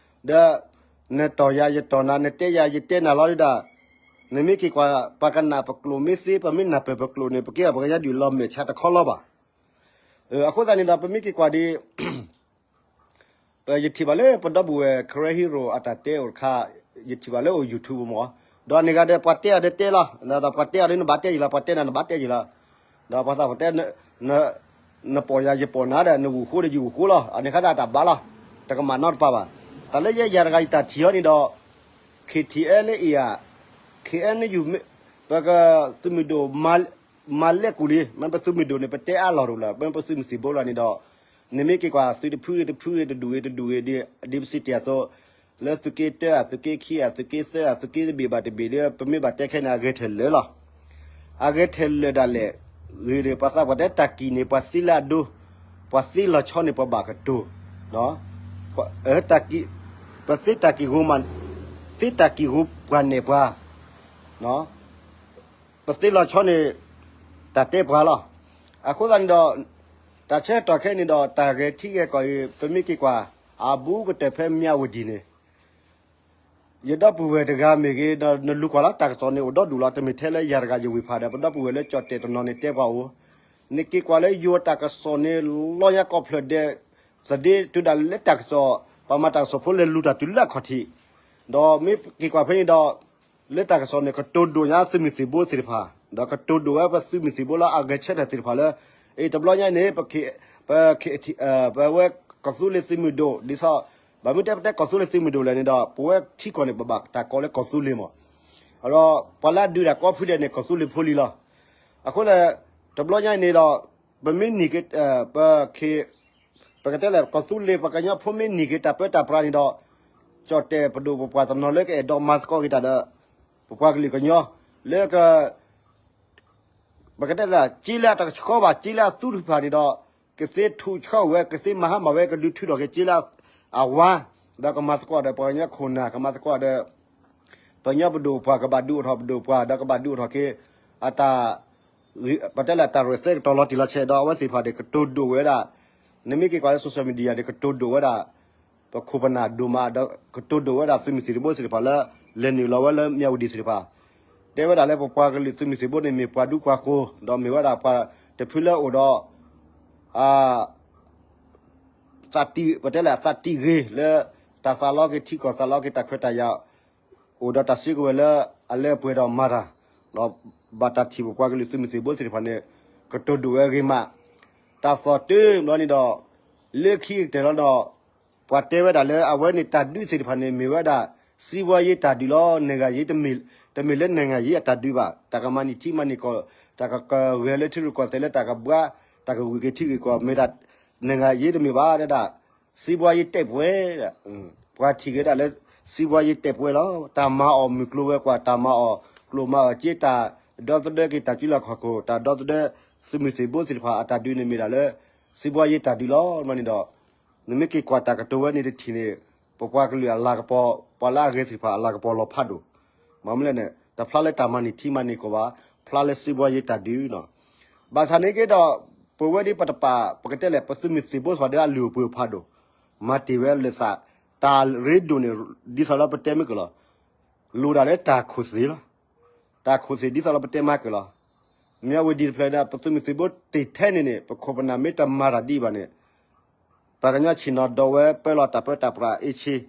ဒီး နတီၢ်ယၤယတီၢ်နၤ နတဲယၤယတဲနၤလီၤဒ်ဒီး နမ့ၢ်က့ၤကွၢ် ပှၤကနၣ်ပကျိာ်မ့ၢ်သ့ ပမ့ၢ်နၢ်ပၢၢ်ပကျိာ်န့ၣ် ပကဲအီၤပကညါဒုးလီၤမဲာ်ဆါတခီလီၤဘၣ်. အဃိသတးန့ၣ်ဒီး ပမ့ၢ်က့ၤကွၢ်ဒ် ပယထံၣ်ဘၣ်လၢပဒီပုၢ်ဝဲၢ် Karen Hero အတၢ်တဲအိၣ်တခါ, ယထံၣ်ဘၣ်လၢအိၣ် YouTube မ့ၢ်, ဒီးန့ၣ်ဂၤဒီးပှၤတဲအီၤဒီးတဲလီၤ, ဒီးပှၤတဲအီၤဒီးနဘၣ်တဲယံၤလီၤ, ပှၤတဲနၤနဘၣ်တဲယံၤလီၤ, ဒီးပှၤသးပှၢ်တဲ နပိာ်ယၤယပိာ်နၤဒီး နဂုာ်ဃိဒီးယဂုာ်ဃိလီၤ, အန့ၣ်ခါဒၣ်တၢ်ဘၣ်လီၤ, တကမၣ်နီတပၢ်ဘၣ်. တၢ်လၢယဲယၤတဂၤယတၢ်ထံၣ်အီၤန့ၣ်ဒီး KTLA အံၤ, KNU ပကသုးမုၢ်ဒိၣ် မၤလဲကူၣ်လံ, မ့ၢ်ပသုးမုၢ်ဒိၣ်န့ၣ် ပတဲအါလီၤတအိၣ်လၢၤ, မ့ၢ်ပသုးမုၢ်သံၣ်ဘိလီၤန့ၣ်ဒီး နမ့ၢ်က့ၤကွၢ်သုးတဖုဂ့ၤတဖုဂ့ၤ တဒူၣ်ဂ့ၤတဒူၣ်ဂ့ၤ ဒ်ပစံးတ့ၢ်အသိး, လၢသုးက့တၢဧါ သုးက့ခံဧါ သုးက့သၢဧါ သုးက့တဘ့ၣ်ဘၣ်တဘ့ၣ်ဒီး ပမ့ၢ်ဘၣ်တဲခဲန့ၣ် အဂဲၤထဲလၢာ်လီၤ. အဂဲၤထဲလၢာ်ဒၣ်လဲာ်, ဂ့ၤဒီးပှၤသးပှၢ်တဲတၢ်ကံၣ်န့ၣ် ပှၤသံလၢအဒိ, ပှၤသံလီၤဆီန့ၣ် ပှၤဘၣ်ကတိၤ, တၢ်ကံၣ်, ပသ့တၢ်ကံၣ်ဃိ, သ့တၢ်ကံၣ်ဃိပှၤနဲၣ်ပှၤ ပသ့လီၤဆီန့ၣ် တၢ်တဲပှၤလီၤ. အဃိသတးန့ၣ်ဒီး တၢ်ဆၢကတီၢ်ခဲအံၤန့ၣ်ဒီး တၢ်ဂဲၤထံဂဲၤကီၢ်အံၤ ပမ့ၢ်က့ၤကွၢ် အဘူးကတၢၢ်ဖဲမၠးဝတံၤန့ၣ် ယဒီပုၢ်ဝဲၢ်တဂၤမ့ၢ်ဂ့ၤ ဒီးနလူၤကွၢ်လီၤ တၢ်ကစီၣ်န့ၣ်အိၣ်ဒီဒူၣ်လီၤ. တမ့ၢ်ထဲလၢယၤတဂၤယဝံၢ်ဖးဒီး ပဒီပုၢ်ဝဲၢ်လၢကၠီၣ်တဲၣ်တနီၤန့ၣ်တဲပှၤအိၣ်, နက့ၤကွၢ်လၢယိၤတၢ်ကစီၣ်န့ၣ် လီၤညါကိးဖျၢၣ်ဒဲး, သဒ့တုၤဒၣ်လၢတၢ်ကစီၣ် ပှၤမၤတၢ်ကစီၣ်ဖိလဲၤလူၤတၢ်တုၤလၢအခီၣ်ထံး, ဒီးမ့ၢ်က့ၤကွၢ်ဖဲန့ၣ်ဒီး လၢတၢ်ကစီၣ်န့ၣ် ကတိၤဒိၣ်ညါသုးမုၢ်သံၣ်ဘိသ့ၣ်တဖၣ်, ဒီးကတိၤဒိၣ်ဝဲပသုးမုၢ်သံၣ်ဘိလၢအဂဲၤဆၢထၢၣ်သ့ၣ်တဖၣ်လၢ အ့ၣ် တဘျီညါအံၤန့ၣ် ပ ပ ပဝဲကီၢ်သူလ့ၤသုးမုၢ်ဒိၣ် ဒ်သိး ဘၣ်မနုၤတဲပတဲကီၢ်သူလ့ၤသုးမုၢ်ဒိၣ်လဲၣ်န့ၣ်ဒီး ပဝဲထံကီၢ်န့ၣ် ပဘၣ်တၢ်ကိးလၢကီၢ်သူလ့ၤမး, ဒီးပှၤလၢအဒုးတၢ်ကိးဖုဒဲးန့ၣ် ကီၢ်သူလ့ၤဖိလံလီၤ. အဃိလၢ တဘျီညါအံၤန့ၣ်ဒီး ပမ့ၢ်နံၤက့ၤ ပ ပကတဲလဲၣ် ကီၢ်သူလ့ၤပှၤကညီဖိမ့ၢ်နံၤက့ၤတၢ်ပၢတၢ်ပြးန့ၣ်ဒီး ကၠီၣ်တဲၣ်ပဒိၣ်ပပှၢ်တနီၤလၢကအဲၣ်ဒိးမၤသကိးက့ၤတၢ်ဒီး ပပှၤကလုာ်ကညီ လၢက ပကတဲဒၣ် က့လၢအတကဆှီဘၣ် က့လၢအသူတဖၣ်န့ၣ်ဒီး ကသ့ထူးဆှီဝဲ ကသ့မၤဟါမၢ်ဝဲ ကဒုးထုးထီၣ်က့ၤက့လၢအဝါ, ဒီးကမၤသကိးဒီးပှၤကညီခိၣ်နၢ် ကမၤသကိးဒီး ပှၤကညီပဒိၣ်ပပှၢ် ကဘၣ်ဒုးအိၣ်ထီၣ်ပဒိၣ်ပပှၢ် ဒီးကဘၣ်ဒုးအိၣ်ထီၣ်က့ၤ အတၢ် ပတဲလၢတၢ်ရဲၣ်သဲကတီၤလီၤတံၢ်လီၤဆဲးဒီးအဝဲသ့ၣ်တဖၣ်န့ၣ် ကတိၤဒိၣ်ဝဲဒၣ်, နမ့ၢ်က့ၤကွၢ်လၢ social media န့ၣ် ကတိၤဒိၣ်ဝဲဒၣ် ပခိၣ်ပနၢ်ဒိၣ်မး ဒီးကတိၤဒိၣ်ဝဲဒၣ်သုးမုၢ်သံၣ်ဘိသ့ၣ်တဖၣ်လၢ လဲၤနုာ်လီၤဝဲလၢမၠးဝတံၤသ့ၣ်တဖၣ်, တဲဝဲဒၣ်လၢပပှၤကလုာ်သုးမုၢ်သံၣ်ဘိန့ၣ် မ့ၢ်ပှၤဒူပှၤဃိၤ ဒီးမ့ၢ်ဝဲဒၣ်ပှၤတဖုလၢအိၣ်ဒီး သးတံၢ် ပတဲလၢအသးတံၢ်ဂ့ၤလၢ တၢ်သးလီက့ၤထံကီၢ် သးလီက့ၤတၢ်ခွဲးတၢ်ယာ် အိၣ်ဒီးတၢ်စုကဝဲၤလၢအလၢအပှဲၤဒီးမၤတၢ်, ဒီးဘၣ်တၢ်ထံၣ်ပပှၤကလုာ်သုးမုၢ်သံၣ်ဘိသ့ၣ်တဖၣ်န့ၣ် ကတိၤဒိၣ်ဝဲအဂ့ၤမး, တၢ်သီၣ်တဘျီန့ၣ်ဒီး လၢခံကတၢၢ်လီၤဒီး ပှၤတဲဝဲဒၣ်လၢအဝဲန့ၣ်တၢ်ဒုးသ့ၣ်တဖၣ်န့ၣ် မ့ၢ်ဝဲဒၣ် စံးဘှီယ့တၢ်ဒုးလီၤ. နဂၤယ့တမ့ၢ်လၢနဂၤယ့အတၢ်ဒုးဘၣ်. တၢ်ကမၤန့ၢ်ထံမၤန့ၢ်ကီၢ် တၢ်ကကဂဲၤလၢထံရူၢ်ကီၢ်သဲးလၢတၢ်ကဘှါ တၢ်ကဂုာ်က့ၤထံဂ့ၢ်ကီၢ် မ့ၢ်ဒၣ် နဂၤယ့တမ့ၢ်ဘၣ်ဒၣ် စံးဘှီယ့တဲာ်ပှဲၤ, ပှၤထံၣ်က့ၤဒၣ်လၢ စံးဘှီယ့တဲာ်ပှဲၤလီၤ. တၢ်မၤအီၣ်မုၢ်ကျိၤဝဲၤကွာ် တၢ်မၤအီၣ်ကျိၣ်မၤအီၣ်စ့ တၢ်ဒီသဒၢက့ၤတၢ်စုလီၢ်ခီၣ်ခိၣ် တၢ်ဒီသဒၢသုးမုၢ်သံၣ်ဘိသ့ၣ်တဖၣ်အတၢ်ဒုးန့ၣ်မ့ၢ်ဒၣ်လၢ စံးဘှီယ့တၢ်ဒုးလီၤန့ၣ်ဒီး နမ့ၢ်က့ၤကွၢ်တၢ်ကတိၤဝဲန့ၣ်တထံၣ်န့ၣ် ပပှၤကလုာ်အလၤကပီၤ ပှၤလၢအဂဲၤသ့ၣ်တဖၣ်အလၤကပီၤလီၤဖးဒိၣ်မး. မ့ၢ်လဲၣ်န့ၣ် တဖျါလၢတၢ်မၤန့ၢ်ထံမၤန့ၢ်ကီၢ်ဘၣ်, ဖျါလၢစံးဘှီယ့တၢ်ဒုးနီၤ. ဘၣ်ဆၣ်န့ၣ်က့ဒီး ပဝဲဒ်ပတပာ် ပကတဲလဲၣ် ပသုးမုၢ်သံၣ်ဘိသ့ၣ်တဖၣ်ဒီးအလုၢ်အပှ့ၤဖးဒိၣ်, မၤတ့ၢ်ဝဲလၢသး, တၢ်ရ့ဒိၣ်န့ၣ် ဒ်သိးလၢပတဲမ့ၢ်ကလီၤ, လိၣ်ဒၣ်လၢတၢ်ခိၣ်သ့ၣ်လီၤ. တၢ်ခိၣ်သ့ၣ်ဒ်သိးလၢပတဲမ့ၢ်ကလီၤ. မ့ၢ်ဝဲဒ်တဖျၢၣ်န့ၣ် ပသုးမုၢ်သံၣ်ဘိတ့ၢ်ထဲန့ၣ်န့ၣ် ပခိၣ်ပနၢ်မ့ၢ်တမၤတၢ်ဒ်အံၤဘၣ်န့ၣ် ပှၤကညီဆ့ၣ်နီၤဒိးဝဲပၢလီၤတၢ်ပၢတၢ်ပြးအ့ၣ်ဆ့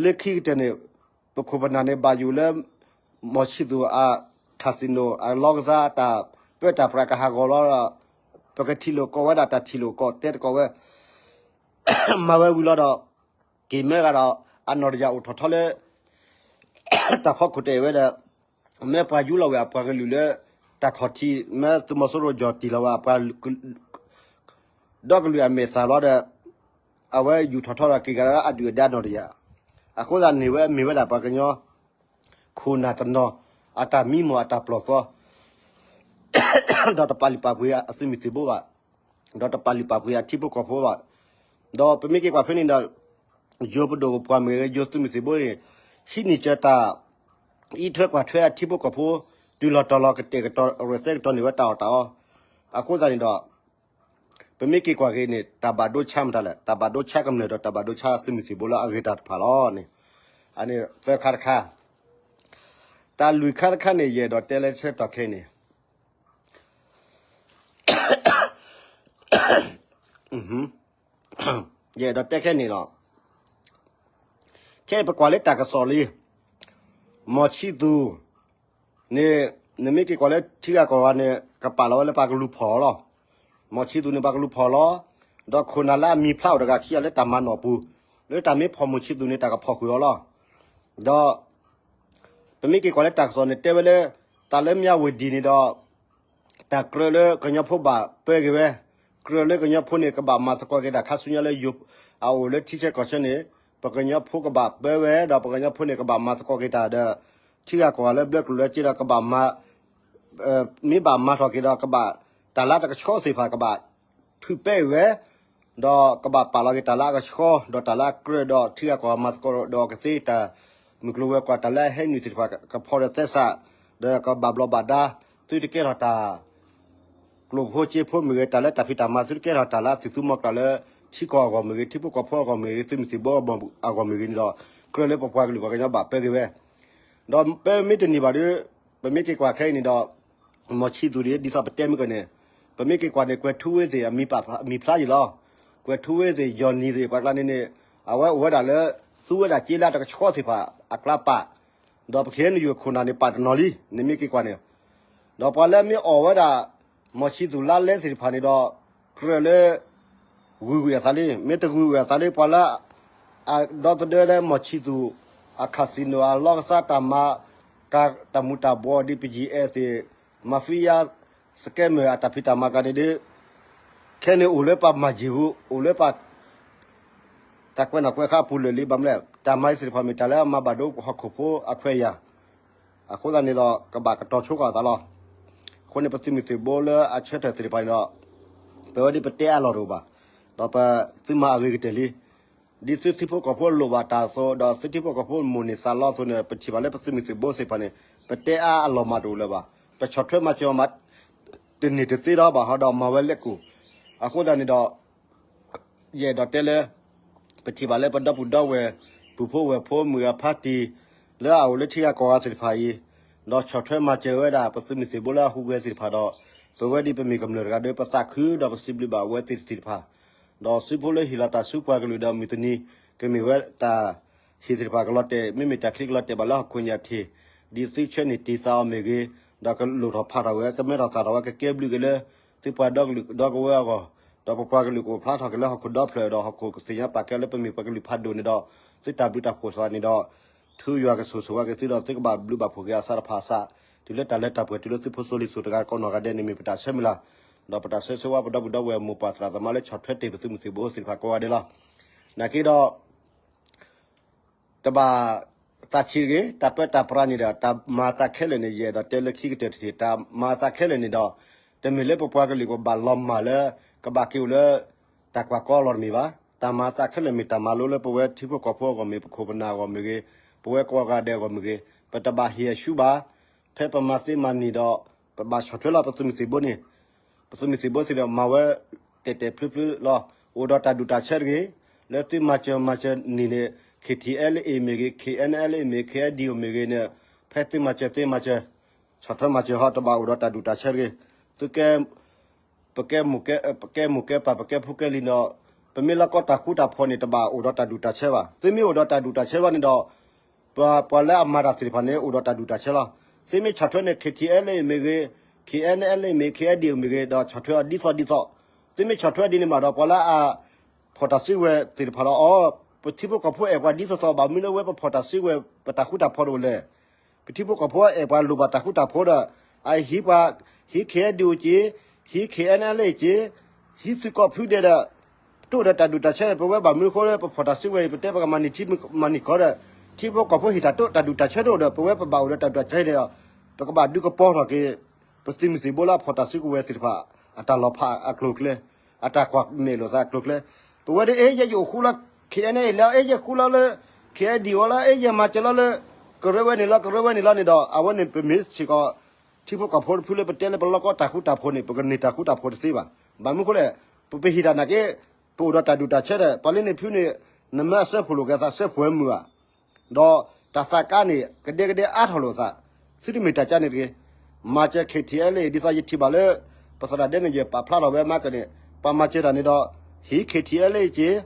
လၢခံကတၢၢ်န့ၣ် ပခိၣ်ပနၢ်န့ၣ်ဘၣ်ယိၣ်လၢ မီၢ်ဆံသူၣ်အ casino အလီကစားတၢ်ပၢတၢ်ပြးကဟးဂီၤလီၤဒီး ပကထံၣ်လိာ်ကီးဝဲဒၣ်တၢ်ထံၣ်လိာ်ကီးတဲတကီးဝဲ မၤဝဲဝံၤလီၤဒီး က့ၤမၢဂၤဒီး အနီၢ်တယၢ်အိၣ်ထီၣ်ထီလၢ တၢ်ဖီခိၣ်တအဲၣ်ဝဲဒီး မ့ၢ်ပှၤယူလီၤဝဲအပှၤကလုာ်လၢ တၢ်ခီၣ်ထံး မ့ၢ်သုးမီၤစိရိၤယီၢ်တံၢ်လီၤဝဲအပှၤ ဒီကလုာ်အမဲာ်သၣ်လီၤဒီး အဝဲယူၣ်ထီၣ်ထီဒီးက့ၤဂၤလၢအဒုၣ်အဒါနီၢ်တယၢ်, အဃိသတးန့ၣ်ဝဲမ့ၢ်ဝဲဒၣ်ပှၤကညီ ခိၣ်နၢ်တနီၤ အတၢ်မံမီၢ်အတၢ်ပျီၢ်သီ ဒီးတပာ်လုၢ်ပာ်ပှ့ၤအသုးမုၢ်သံၣ်ဘိဘၣ်, ဒီးတပာ်လုၢ်ပာ်ပှ့ၤအထံဖိကီၢ်ဖိဘၣ်, ဒီးပမ့ၢ်က့ၤကွၢ်ဖဲန့ၣ်ဒီး ယိၤပဒိၣ်ပပှၢ်မ့ၢ်ဂ့ၤ ယိၤသုးမုၢ်သံၣ်ဘိန့ၣ် ဟံးန့ၢ်စၢၤတၢ် အံးထွဲကွၢ်ထွဲအထံဖိကီၢ်ဖိ တုၤလီၤတီၤလီၤကတဲာ်ကတီၤ ရဲၣ်သဲကတီၤန့ၢ်ဝဲတၢ်အီၣ်တၢ်အီ, အဃိသတးန့ၣ်ဒီး ပမ့ၢ်က့ၤကွၢ်က့ၤန့ၣ် တၢ်ဘၣ်ဒိဆါမတၤလဲၣ်, တၢ်ဘၣ်ဒိဆါကမျၢၢ်ဒီးတၢ်ဘၣ်ဒိဆါသုးမုၢ်သံၣ်ဘိလၢအဂ့ၤတၢ်တဖၣ်လီၤန့ၣ်, အန့ၣ်သၢခါတခါ, တၢ်လွံၢ်ခါတခါန့ၣ် ယအဲၣ်ဒိးတဲလၢဆၢကတီၢ်ခဲအံၤန့ၣ် ယအဲၣ်ဒိးတဲခဲန့ၣ်လီၤ. ခဲအံၤပကွၢ်လၢတၢ်ကစီၣ်လံ, မီၢ်ဆံသူၣ်န့ၣ် နမ့ၢ်က့ၤကွၢ်လၢထံဂၤကီၢ်ဂၤန့ၣ် ကပာ်လီၤဝဲလၢပှၤကလူၤဖီၣ်အီၤလီၤ. မီၢ်ဆံသူၣ်န့ၣ် ပှၤကလူၤဖီၣ်အီၤလီၤ. ဒီးခိၣ်နၢ်လၢအမံၤဖျါအိၣ်တဂၤခံဂၤလၢတၢ်မၤနီၣ်ပူၤ, လၢတၢ်မ့ၢ်ဖီၣ်မီၢ်ဆံသူၣ်န့ၣ် တၢ်ကဖီၣ်ဃုာ်အီၤလီၤ. ဒီး ပမ့ၢ်က့ၤကွၢ်လၢတၢ်ကစီၣ်န့ၣ် တဲဝဲလၢ တၢ်လၢမၠၣ်ဝတံၤန့ၣ်ဒီး တၢ်ကြၢးလၢကညီဖိဘၣ်ပၢက့ၤဝဲ, ကြၢးလၢကညီဖိန့ၣ် ကဘၣ်မၤသကိးက့ၤတၢ်ခါဆူညါလၢ အအိၣ်လၢထံဆၢကီၢ်ဆၢန့ၣ် ပကညီဖိကဘၣ်ပၢဝဲ ဒီးပကညီဖိန့ၣ် ကဘၣ်မၤသကိးက့ၤတၢ်ဒီး ထံဂၤကီၢ်ဂၤလၢဘျၢကလုာ်လၢက့ဒီး ကဘၣ်မၤ မ့ၢ်ဘၣ်မၤထီၣ်က့ၤဒီး ကဘၣ်တၢ်လၢတကဆှီသ့ၣ်တဖၣ် ကဘၣ်ထုးပဲအံၤဝဲ ဒီးကဘၣ်ပာ်လီၤက့ၤတၢ်လၢအကဆှီ ဒီးတၢ်လၢအကြၢးဒီးထံဂၤကီၢ်ဂၤမၤသကိးဒီးအကသ့ တၢ်မုၢ်ကျိၤဝဲၤကွာ် တၢ်လၢအဟဲနုာ်သ့ၣ်တဖၣ် ကဖီၣ်ဒီးသဲစး ဒီးကဘၣ်ဘျီးဘၣ်ဒါ သုတကဲထီၣ်တၢ် ကျိၣ်ဖိစ့ဖိမ့ၢ်ဂ့ၤ တၢ်လၢတၢ်ဖံးတၢ်မၤ သုတကဲထီၣ်တၢ်လၢအသုးသူမီၤကျၢ်လၢ ထံကီၢ်အဂီၢ်မ့ၢ်ဂ့ၤ ထံဖိကီၢ်ဖိအဂီၢ်မ့ၢ်ဂ့ၤ သုးမုၢ်သံၣ်ဘိအဂီၢ်မ့ၢ်ဂ့ၤန့ၣ်ဒီး ကြၢးလၢပပှၤကလုာ်ပှၤကညီဘၣ်ပၢက့ၤဝဲ ဒီးပမ့ၢ်တန့ၢ်ဘၣ်ဒီး ပမ့ၢ်က့ၤကွၢ်ခဲအံၤန့ၣ်ဒီး မီၢ်ဆံသူၣ်ဒ် ဒ်သိးပတဲမ့ၢ်ကန့ၣ် ပမ့ၢ်က့ၤကွၢ်န့ၣ် ကွဲၤထူဝ့သ့ၣ် အမံၤဖျါယံၤလီၤ. ကွဲၤထူဝ့သ့ၣ် ယီၢ်နံၤသ့ၣ် ပှၤကျါန့ၣ်န့ၣ် အဝဲအိၣ်ဝဲဒၣ်လၢ သူဝဲဒၣ်က့လၢတကဆှီသ့ၣ်တဖၣ်အကျါပာ် ဒီးပကဟဲနုာ်ယိာ်ခိၣ်နၢ်န့ၣ် ပာ်တနီၤလံ နမ့ၢ်က့ၤကွၢ်န့ၣ် ဒီးပှၤလၢမ့ၢ်အီၣ်ဝဲဒၣ် မီၢ်ဆံသူၣ်လါလဲသ့ၣ်တဖၣ်န့ၣ်ဒီး ကြၢးလၢ ဂုၤကွံာ်အသးလံ မ့ၢ်တဂုၤကွံာ်အသးလံ ပှၤလၢ အဒီသဒၢလၢမီၢ်ဆံသူၣ် အ casino အလီကစၢ်တၢ်မၤ တၢ်မူၤတၢ်ဘှီးဒ် ပယံၤအဲၣ်သ့ၣ် mafia scammer အတၢ်ဖံးတၢ်မၤကျါန့ၣ်ဒီး ခဲန့ၣ်အိၣ်လၢပှၤမၤယံၤပူၤ အိၣ်လၢပှၤ တၢ်ကွဲးနီၣ်ကွဲးဃါအပူၤလၢာ်လံ ဘၣ်မနုၤလဲၣ် တၢ်မၤသ့ၣ်တဖၣ်မ့ၢ်တၢ်လၢအမၤဘၣ်ဒိဟီၣ်ခိၣ်ဖိအခွဲးအယာ် အဃိသတးန့ၣ်ဒီး ကဘၣ်ကတီၤဆိကီၢ်အသးလီၤ. အဃိန့ၣ် ပသုးမုၢ်သံၣ်ဘိလၢအဆၢထၢၣ်သ့ၣ်တဖၣ်န့ၣ်ဒီး ပဝဲဒ်ပတဲအါလီၤတအိၣ်ဘၣ်. ဒီးပသုမၤအဂ့ၤကတၢၢ်လံ. ဒ်သုထံဖိကီၢ်ဖိလိၣ်ဘၣ်တၢ်အသိး ဒီးသုထံဖိကီၢ်ဖိမိၣ်န့ၢ်သးလီအသိးန့ၣ် ပထံၣ်ဘၣ်လၢပသုးမုၢ်သံၣ်ဘိသ့ၣ်တဖၣ်န့ၣ် ပတဲအါအလီၤမၢ်တအိၣ်လၢၤဘၣ်. ပဆီၣ်ထွဲမၤစၢၤအီၤမး တန့ၢ်တသ့ဒီးဘၣ်ဟီဒီးမၤဝဲလၢကိၣ်. အဃိသတးန့ၣ်ဒီး ယအဲၣ်ဒိးတဲလၢ ပထံၣ်ဘၣ်လၢပဒီပုၢ်ဒီဝဲၢ် ပုၢ်ဖိဝဲၢ်ဖိမုၢ်ဂၤဖါတံၢ် လၢအအိၣ်လၢထံဂၤကီၢ်ဂၤသ့ၣ်တဖၣ်အံၤ ဒီးဆီၣ်ထွဲမၤစၢၤဝဲဒၣ် ပသုးမုၢ်သံၣ်ဘိလၢအဟူးဂဲၤသ့ၣ်တဖၣ်ဒီး ပဝဲဒ်ပမ့ၢ်ကမျၢၢ်တဂၤဒီး ပသးခုဒီးပစံးဘျုးဘၣ်အဝဲသ့ၣ်တဖၣ် ဒီးစုဖိလၢဟ့ၣ်လီၤတၢ်ဆူပှၤကလုာ်ဒီးမုၢ်တနံၤ ကမ့ၢ်ဝဲတၢ် ဟ့ၣ်သ့ၣ်တဖၣ်ကလီၤတဲာ် မ့မ့ၢ်တၢ်ချံကလီၤတဲာ်ဘၣ်လၢဟီၣ်ခိၣ်ညၣ်ထံး ဒ်သုဆၢန့ၢ်တံၢ်သးအီၤမ့ၢ်ဂ့ၤ, ဒီးကလိၣ်ထီၣ်ဖးထီၣ်ဝဲ ကမဲထီၣ်သၣ်ထီၣ်ဝဲ ကကဲဘျုးက့ၤလၢ သုပှၤဒီကလုာ်ဒီကဝဲၤအဂီၢ်, ဒီးပပှၤကလုာ်ကအိၣ်ဖျါထီၣ်က့ၤလၢဟီၣ်ခိၣ်ဒီဖျၢၣ်ဒီးဟီၣ်ခိၣ်ကသ့ၣ်ညါပာ်ကဲလၢပမ့ၢ်ပှၤကလုာ်ဖးဒိၣ်န့ၣ်ဒီး သုတၢ်ဘျုးတၢ်ဖှိၣ်သ့ၣ်တဖၣ်န့ၣ်ဒီး ထူယွၤကဆိၣ်ဂ့ၤဝဲက့ၤသုဒီးသုကဘၣ်ဘျုးဘၣ်ဖှိၣ်က့ၤအသးတဖၣ်အသး, တုၤလၢတၢ်လၢတၢ်ပှဲၤတုၤလၢသုဖိစီၤလံၤစိၤတဂၤကိးနီၢ်ဂၤဒဲးန့ၣ်မ့ၢ်ပတၢ်ဆၢမုၢ်လၢ်, ဒီးပတၢ်ဆၢဂ့ၤဆၢဝါပဒီပုၢ်ဒီဝဲၢ်မိၢ်ပၢ်သရၣ်သမါလၢဆီၣ်ထွဲတ့ၢ်ပသုးမုၢ်သံၣ်ဘိသ့ၣ်တဖၣ်ကိးဂၤဒဲးလီၤ. နာ်က့ဒီး တဘၣ်သးဆံးတဂ့ၤ, တၢ်ပၢတၢ်ပြးန့ၣ်ဒီး တၢ်မၤအသးခဲလၢာ်န့ၣ် ယအဲၣ်ဒိးတဲလၢခံကတၢၢ်တထံၣ် တၢ်မၤအသးခဲလၢာ်န့ၣ်ဒီး တမ့ၢ်လၢပပှၤကလုာ်ကဘၣ်လီၤမၢ်လၢ ကဘၣ်က့ၤအိၣ်လၢ တၢ်ကွၢ်ကီလီၤတမ့ၢ်ဘၣ်. တၢ်မၤအသးခဲလၢာ်မ့ၢ်တၢ်မၤလိလၢပဝဲထံဖိကီၢ်ဖိအဂီၢ်မ့ၢ် ပခိၣ်ပနၢ်အဂီၢ်မ့ၢ်ဂ့ၤ, ပဝဲကိးဂၤဒဲးအဂီၢ်မ့ၢ်ဂ့ၤ, ပတဘၣ်ဟ့ၣ်အဆူဘၣ်. ဖဲပမၤသ့မၤန့ၢ်ဒီး ပဘၣ်ဆီၣ်ထွဲလီၤပသုးမုၢ်သံၣ်ဘိန့ၣ်, ပသုးမုၢ်သံၣ်ဘိသ့ၣ်ဒီးမၤဝဲ တဲာ်တဲာ်ဖျုဖျုလီၤ. အိၣ်ဒီးတၢ်ဒူၣ်တၢ်ဆၢတဂ့ၤ. လၢသုမၤစၢၤမၤစၢၤန့ၢ်န့ၣ် K T L A မ့ၢ်ဂ့ၤ, K N L A မ့ၢ်ဂ့ၤ, K N D O မ့ၢ်ဂ့ၤန့ၣ် ဖဲသုမၤစၢၤသ့မၤစၢၤ ဆီၣ်ထွဲမၤစၢၤဟီ တဘၣ်အိၣ်ဒီးတၢ်ဒူၣ်တၢ်ဆၢတဂ့ၤ. သုကဲ ပကဲမိၢ်ကဲပၢ် ပကဲဖိကဲလံၤဒီး ပမ့ၢ်လီၢ်ကီတၢ်ဃူတၢ်ဖိးန့ၣ် တဘၣ်အိၣ်ဒီးတၢ်ဒူၣ်တၢ်ဆၢဘၣ်. သုမ့ၢ်အိၣ်ဒီးတၢ်ဒူၣ်တၢ်ဆၢဘၣ်န့ၣ်ဒီး ပှၤလၢအမၤတၢ်သ့ၣ်တဖၣ်န့ၣ် အိၣ်ဒီးတၢ်ဒူၣ်တၢ်ဆၢလီၤ. သုမ့ၢ်ဆီၣ်ထွဲန့ၣ် K T L A မ့ၢ်ဂ့ၤ, K N L A မ့ၢ်ဂ့ၤ, K N D O မ့ၢ်ဂ့ၤ ဒီးဆီၣ်ထွဲအီၤဒ်သိးဒ်သိး. သုမ့ၢ်ဆီၣ်ထွဲဒ်န့ၣ်မးဒီး ပှၤလၢအ ဖီၣ်တၢ်စုကဝဲၤသ့ၣ်တဖၣ်ဒီး အီၤ ပထံဖိကီၢ်ဖိအဲၣ်ပှၤဒ်သိးသိး ဘၣ်မနုၤလၢဝဲပဖီၣ်တၢ်စုကဝဲၤ ပတၢ်ဃူတၢ်ဖိးတအိၣ်လဲၣ်. ပထံဖိကီၢ်ဖိအဲၣ်ပှၤလိၣ်ဘၣ်တၢ်ဃူတၢ်ဖိးဒီး အဟံးပှၤ ဟံး K N D O က့ၤ, ဟံး K N L A က့ၤ, ဟံးသုးကီၢ်ဖုဒဲးဒီး တအိၣ်ဒီးတၢ်ဒူၣ်တၢ်ဆၢဒီး ပဝဲဘၣ်မနုၤအဃိလၢပဖီၣ်တၢ်စုကဝဲၤအံၤ ပတဲပကမၤန့ၢ်ထံမၤန့ၢ်ကီၢ်ဒီး ထံဖိကီၢ်ဖိဟ့ၣ်တၢ်တိာ်တၢ်ဒူၣ်တၢ်ဆၢတအိၣ်ဒီး ပဝဲပဘၣ်အိၣ်ဒီးတၢ်ဒူၣ်တၢ်ဆၢန့ၣ်ဒီး ပကဘၣ်ဒုးကပီၤထီၣ်က့ၤ ပသုးမုၢ်သံၣ်ဘိလၢအဖီၣ်တၢ်စုကဝဲၤသ့ၣ်တဖၣ် အတၢ်လီၤဖးအကျိၤအကျဲ အတၢ်ကွၢ်မဲာ်လိာ်သးအကျိၤအကျဲ. ပဝဲဒၣ် အဲၣ်ယဲယအိၣ်ဃူလၢ K N A လီၤ, အဲၣ်ယဲဃူလီၤလၢ K N D O လီၤ, အဲၣ်ယဲမၤစၢၤလီၤလၢ ကရၢဝဲန့ၣ်လီၤ ကရၢဝဲန့ၣ်လီၤန့ၣ်ဒီး အဝဲန့ၣ်ပမ့ၢ်စ့ၢ်ကီး ထံဖိကီၢ်ဖိတဖုလၢပတဲလၢပလီၢ်ကီတၢ်ဃူတၢ်ဖိးန့ၣ် ပကန့ၢ်တၢ်ဃူတၢ်ဖိးတသ့ဘၣ်. ဘၣ်မနုၤအဃိလဲၣ်, ပပဟ့ၣ်တၢ်နာ်က့ ပအိၣ်ဒီးတၢ်ဒူၣ်တၢ်ဆၢဒီး ပှၤလၢန့ၣ်ဖုန့ၣ် နမ့ၢ်အစၢဖှိၣ်လိာ်က့ၤသးစၢဖှိၣ်ဝဲမုာ်ဘၣ် ဒီးတၢ်သးကါန့ၣ် ကဒဲကဒဲအါထီၣ်လိာ်သး, သုတမ့ၢ်တၢ်ကါန့ၣ်တဂ့ၤ. မၤစၢၤ K T L A ဒ်သိးယထံၣ်ဘၣ်လၢ ပသရၣ်ဒဲန့ၣ် ယပာ်ဖျါထီၣ်ဝဲမးကန့ၣ် ပှၤမၤစၢၤတၢ်န့ၣ်ဒီး ဟံး K T L A က့ၤ, ဟံး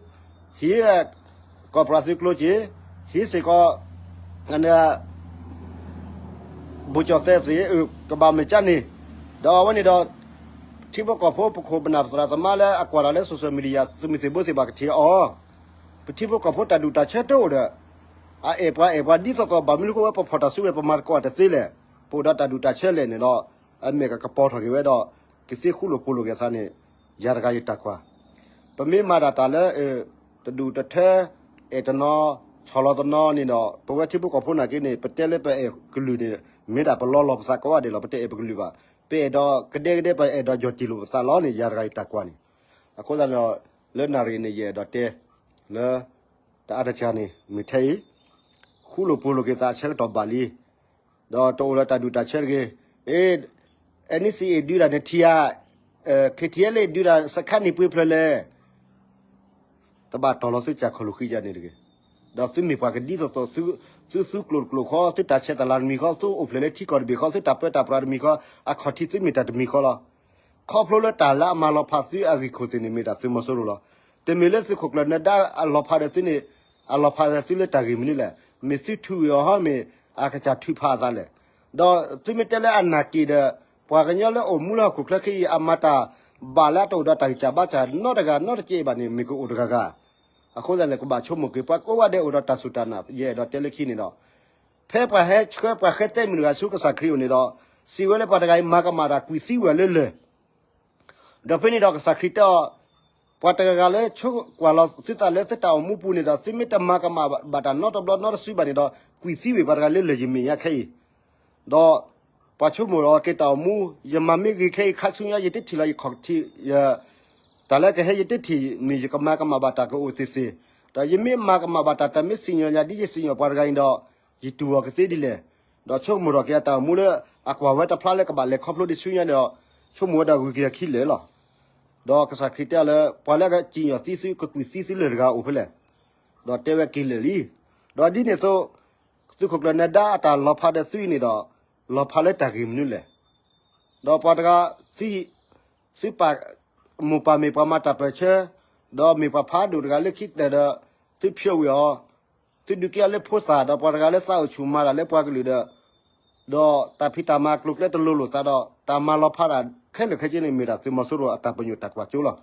ကီၢ်ပှၤသုးကျိၤက့ၤ, ဟံးစ့ၢ်ကီး ဘူးကၠီၣ်သဲးသ့ၣ် ကဘၣ်မ့ၢ်ကါန့ၣ်, ဒီးအဝဲန့ၣ်ဒီး ထံဖိကီၢ်ဖိပခိၣ်ပနၢ်ပသရၣ်သမါလၢအကွၢ်တၢ်လၢ social media သုးမုၢ်သံၣ်ဘိသ့ၣ်တဖၣ်ကထံၣ်အီၤ, ပထံဖိကီၢ်ဖိတၢ်ဒူၣ်တၢ်ဆၢတအိၣ်ဒီး အအဲၣ်ပှၤအဲၣ်ပှၤဒ်သိးသိး ဘၣ်မနုၤအဃိဝဲပဖီၣ်တၢ်စုကဝဲၤ ပမၤသကိးတသ့လဲၣ်, ပအိၣ်ဒီးတၢ်ဒူၣ်တၢ်ဆၢလဲၣ်န့ၣ်ဒီး အမဲာ်ကကပီၤထီၣ်က့ၤဝဲဒီး ကသ့ဃူလိာ်ဖိးလိာ်က့ၤသးန့ၣ် ယၤတဂၤယတၢ်ကွၢ် ပမ့ၢ်မၤတၢ်တၢ်လၢ တဒူၣ်တထၢ အဲၣ်တနီၤ ဆီၣ်လီၤတနီၤန့ၣ်ဒီး ပဝဲထံဖိကီၢ်ဖိနာ်က့န့ၣ် ပတဲလၢပအဲၣ်ကလုာ်န့ၣ် မ့ၢ်ဒၣ်ပလီလီၤပသးကိးဂၤဒဲးလီၤ, ပတအဲၣ်ပကလုာ်ဘၣ်. ပအဲၣ်ဒိးကဒဲကဒဲ ပအဲၣ်ဒိးယီၢ်တံၢ်လိာ်ပသးလီၤန့ၣ် ယၤတဂၤယတၢ်ကွၢ်န့ၣ်. အဃိသတးဒီး လၢနၣ်ရံၣ်န့ၣ် ယအဲၣ်ဒိးတဲ လၢ တအါတကၢန့ၣ် မ့ၢ်ထဲအံၤ ဃူလိာ်ဖိးလိာ်က့ၤသးအဆၢကတီၢ်ဘၣ်လံ, ဒီးတအိၣ်ဒီးတၢ်ဒူၣ်တၢ်ဆၢတဂ့ၤ, အ့ N C A ဒုးတၢ်န့ၣ်ထံၣ်ဧါ, K T L A ဒုးတၢ် စခါန့ၣ်ပှ့ၤဖျၢၣ်လဲၣ် တဘၣ်တီၢ်လီၤသုကၢ်ခီၣ်လိာ်ဃံယၤန့ၣ်တဂ့ၤ. ဒီးသုမ့ၢ်ပှၤကဒ်သိးသိး သုသူကျိၤတကျိၤဃီ, သုတၢ်ဆဲးတၢ်လၤတမံၤဃီ, သုအိၣ်ဖျဲၣ်လၢထံကီၢ်တဘ့ၣ်ဃီ, သုတၢ်ပၢတၢ်ပြးတမံၤဃီ, အခီၣ်ထံးသုမ့ၢ်တၢ်တမံၤဃီလီၤ. ခီဖျိလၢတၢ်လၢအမၤလီၤဖးသုအဂ့ၢ်ခိၣ်သ့ၣ်န့ၣ် မ့ၢ်တၢ်သုးမီၤစိရိၤလီၤ. တမ့ၢ်လၢသုးခိၣ်ကျၢၢ်နၢၤဒါအလီၤဖးဒီးသုန့ၣ် အလီၤဖးဒီးသုလၢတၢ်ဂ့ၢ်မနုၤလဲၣ်. မ့ၢ်သုထုးဝံၤအီၤဟီ မ့ၢ်အကစၢ်ထုးဖးအသးလဲၣ်. ဒီးသုမ့ၢ်တဲလၢအနာ်က့ၤဒီး ပှၤကညီလၢအိၣ်မူလၢဟီၣ်ခိၣ်ချၢခဲအံၤ အမၤတၢ်ဘၣ်လၢအတအိၣ်ဒီးတၢ်ဂံၢ်စၢ်ဘါစၢ်နီတဂၤနီတကဲဘၣ်န့ၣ် မ့ၢ်ကအိၣ်တဂၤဂၤ. အဃိသတးန့ၣ် ကဘၣ်ဆိကမိၣ်က့ၤ ပှၤကိးဂၤဒဲးအိၣ်ဒီးတၢ်စူၢ်တၢ်နာ် ယအဲၣ်ဒိးတဲလၢခံန့ၣ်ဒီး ဖဲပှၤဟဲဆှၢပှၤဃဲသဲမုၢ်တဂၤဆူကစၢ်ခရံာ်အိၣ်န့ၣ်ဒီး စံးဝဲလၢပှၤတဂၤအံၤမၤကမၣ်တၢ်ကွံာ်သံဝဲလၢလၢၢ် ဒီးဖဲန့ၣ်ဒီးကစၢ်ခရံာ်တဲအီၤ, ပှၤတဂၤဂၤလၢဆိကွၢ်လီၤသုသးလၢသုတၢ်အိၣ်မူပူၤန့ၣ်ဒီး သုမ့ၢ်တမၤကမၣ်ဘၣ်တၢ်နီတဘျီနီတစုဘၣ်န့ၣ်ဒီး ကွံာ်သံဝဲပှၤတဂၤလၢလၢၢ်ယမ့ၢ်ညါခဲအံၤ. ဒီးပှၤဆိကမိၣ်လီၤက့ၤတၢ်အိၣ်မူ, ယမၤမ့ၢ်ဂ့ၤခဲအံၤ ခါဆူညါ ယတထံၣ်လီၤယခီၣ်ထံး, တၢ်လၢကဟဲယတထံၣ်န့ၣ် ယကမၤကမၣ်ဘၣ်တၢ်ကအိၣ်သ့ၣ်သ့ၣ်, ဒီးယမ့ၢ်မၤကမၣ်ဘၣ်တၢ် တၢ်မ့ၢ်စံၣ်ညီၣ်ယၤဒ်ယစံၣ်ညီၣ်ပှၤတဂၤအံၤဒီး ယတူၢ်အီၤကသ့ဒ်လဲၣ်. ဒီးဆိကမိၣ်ထီၣ်က့ၤအတၢ်အိၣ်မူလၢ အကွၢ်ဝဲတဖျါလၢကဘၣ်လဲၤခီဖျိဒ်ဆူညါဒီး ဆိကမိၣ်ဝဲဒၣ်ဂုာ်က့ၤအခံလၢာ်လီၤ. ဒီးကစၢ်ခရံာ်တဲအီၤလၢ ပှၤလၢကစံၣ်ညီၣ်သံသု ကကွံာ်သံသုလၢာ်တဂၤအိၣ်ဖဲလဲၣ်. ဒီးတဲဝဲက့ၤလၢာ်လံ. ဒီးဒ်န့ၣ်အသိး သုးခိၣ်ကျၢၢ်နၢၤဒါအတၢ်လီၤဖးဒီးသုအံၤန့ၣ်ဒီး လီၤဖးလၢတၢ်ဂ့ၢ်မနုၤလဲၣ်. ဒီးပှၤတဂၤ သု သုပၢ် မိၢ်ပၢ်မ့ၢ်ပှၤမၤတၢ်ပၢၢ်ဆၢ, ဒီးမ့ၢ်ပှၤဖးဒိၣ်တဂၤလၢခံကတၢၢ်ဒီး သုဖျိးဝံၤအီၤ, သုဒုးကဲအီၤလၢဖိသၣ် ဒီးပှၤတဂၤလၢသးအိၣ်ဆူၣ်မၤတၢ်လၢပှၤကလုာ်ဒီး ဒီးတၢ်ဖံးတၢ်မၤအကျိၤအကျဲတလိၤလိာ်သးဒီး တၢ်မၤလီၤဖးတၢ်ခဲလၢာ်ခဲဆ့န့ၣ် မ့ၢ်ဒၣ်သုးမီၤစိရိၤအတၢ်ပညိၣ်တၢ်ကွၢ်စိလီၤ.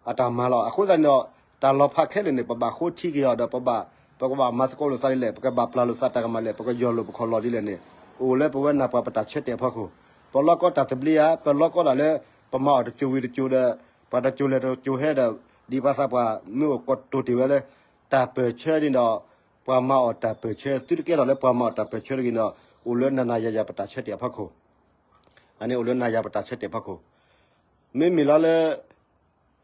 အတၢ်မၤလီၤ. အဃိသတးန့ၣ်ဒီး တၢ်လီၤဖးခဲလၢာ်န့ၣ် ပဘၣ်ဃိထံက့ၤအီၤဒီး ပဘၣ် ပကဘၣ်မၤသကိးလိာ်သးဒ်လဲၣ်, ပကဘၣ်ပျၢ်လိာ်သးတၢ်ကမၣ်လဲၣ်, ပကယီၢ်လိာ်ပခီၣ်လီၢ်ဒ်လဲၣ်န့ၣ် အိၣ်လၢပဝဲနၢ်ပှၤပတၢ်ဆၢတဲာ်အဖီခိၣ်. ပလီၢ်ကီတၢ်သဘျ့ဧါ, ပလီၢ်ကီတၢ်လၢ ပမၤအီၣ်တစိၤဝံၤတစိၤဒီး ပှၤတစိၤလဲၤတစိၤဟဲဒီး ဒ်ပှၤသးပှၢ်မ့ၢ်အိၣ်ကိးတိၤတ့ၢ်ဝဲလၢ တၢ်ပၢၢ်ဆၢန့ၣ်ဒီး ပှၤမၤအီၣ်တၢ်ပၢၢ်ဆၢ, သုတကဲထီၣ်လၢပှၤမၤအီၣ်တၢ်ပၢၢ်ဆၢတဂ့ၤဒီး အိၣ်လၢနၤနၤယၤယၤပတၢ်ဆၢတဲာ်အဖီခိၣ်. အန့ၣ်အိၣ်လၢနၤယၤပတၢ်ဆၢတဲာ်အဖီခိၣ်. မ့မ့ၢ်လီၤလၢ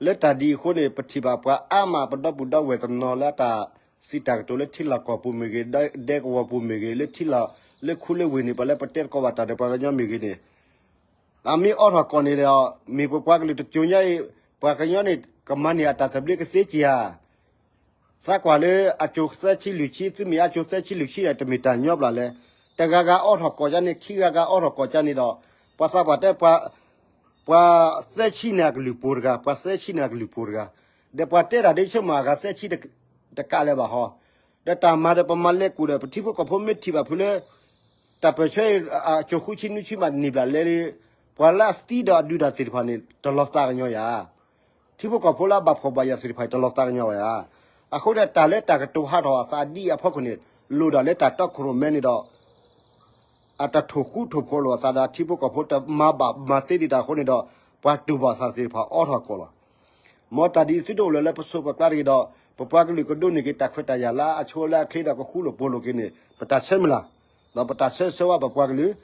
လၢတၢ်ဒ်အံၤအဃိန့ၣ် ပထံၣ်ဘၣ်ပှၤအါမး ပဒီပုၢ်ဒီဝဲၢ်တနီၤလၢအတၢ် စံးတၢ်ကတိၤလၢထံလီၢ်ကီၢ်ပူၤမ့ၢ်ဂ့ၤ, ဒဲကဝီၤပူၤမ့ၢ်ဂ့ၤ, လၢထံလီၢ်လၢခူလၢဝ့ၢ်န့ၣ် ပှၤလၢပတဲသကိးဘၣ်တၢ်ဒီးပှၤကညီမ့ၢ်ဂ့ၤန့ၣ်, အမ့ၢ်အိးထီၣ်ကိးန့ၣ်ဒီး မ့ၢ်ပပှၤကလုာ်တစိၤညါအံၤ, ပှၤကညီန့ၣ် ကမၤန့ၢ်အတၢ်သဘျ့ကသ့က့ၤဧါ. သးကွၢ်လၢအစိၤသၢဆံလွံၢ်ဆံ, သုမ့ၢ်အစိၤသၢဆံလွံၢ်ဆံဒီး တမ့ၢ်တၢ်ညီဘျီလဲၣ်. တဂၤဂၤအိးထီၣ်ကိးကါန့ၣ်, ခံဂၤဂၤအိးထီၣ်ကိးကါန့ၣ်ဒီး, ပှၤသးပှၢ်တဲ ပှၤသၢဆံန့ၣ်အကလုၢ်ပူၤတဂၤ, ပှၤသၢဆံန့ၣ်အကလုၢ်ပူၤတဂၤ, ဒီးပှၤတဲတၢ်ဒ်ဆိကမိၣ်အဂၤသၢဆံတကးလၢၤဘၣ်ဟီ, ဒီးတၢ်မၤဒီးပမၤလဲၤကူၣ်ဒီး ပထံဖိကီၢ်ဖိမ့ၢ်ထံၣ်ဘၣ်ဖုလၢ တၢ်ပၢၢ်ဆၢအံၤ အစိၤဃုဆံနွံဆံမးန့ၣ်ဘျီလဲၣ်, ပှၤလၢအသံဒီးအဒုးတၢ်သ့ၣ်တဖၣ်န့ၣ် တလီၤသးကညီၤယၤ ထံဖိကီၢ်ဖိလၢအဘၣ်ဖှီၣ်ဘၣ်ယာ်သ့ၣ်တဖၣ်အံၤ တလီၤသးကညီၤဘၣ်ဧါ. အဃိဒီးတၢ်လၢတၢ်ကတိၤဟးထီၣ်အသးဒ်အံၤအဖီခိၣ်န့ၣ်, လိၣ်ဒၣ်လၢတၢ်တီခိၣ်ရိၣ်မဲန့ၣ်ဒီး အတၢ်ထိၣ်ဃူထိၣ်ဖိးလိာ်အသးဒီး ထံဖိကီၢ်ဖိတမၤဘၣ်မၤသ့ဒံးတၢ်အဃိန့ၣ်ဒီး, ပှၤတူၢ်ဘၣ်သးသ့ၣ်တဖၣ်အိးထီၣ်ကိးလီၤ. မ်တၢ်ဒ်အံၤသုတအိၣ်လၢၤလၢပစိၤပကျါတဂ့ၤဒီး, ပပှၤကလုာ်ကဒိးန့ၢ်က့ၤတၢ်ခွဲးတၢ်ယာ်လၢအဆိလၢအချ့ဒီးကဃူလိာ်ဖိးလိာ်က့ၤန့ၣ် ပတၢ်ဆၢမုၢ်လၢ်, ဒီးပတၢ်ဆၢဂ့ၤဆၢဝါဘၣ်ပှၤကလုာ်,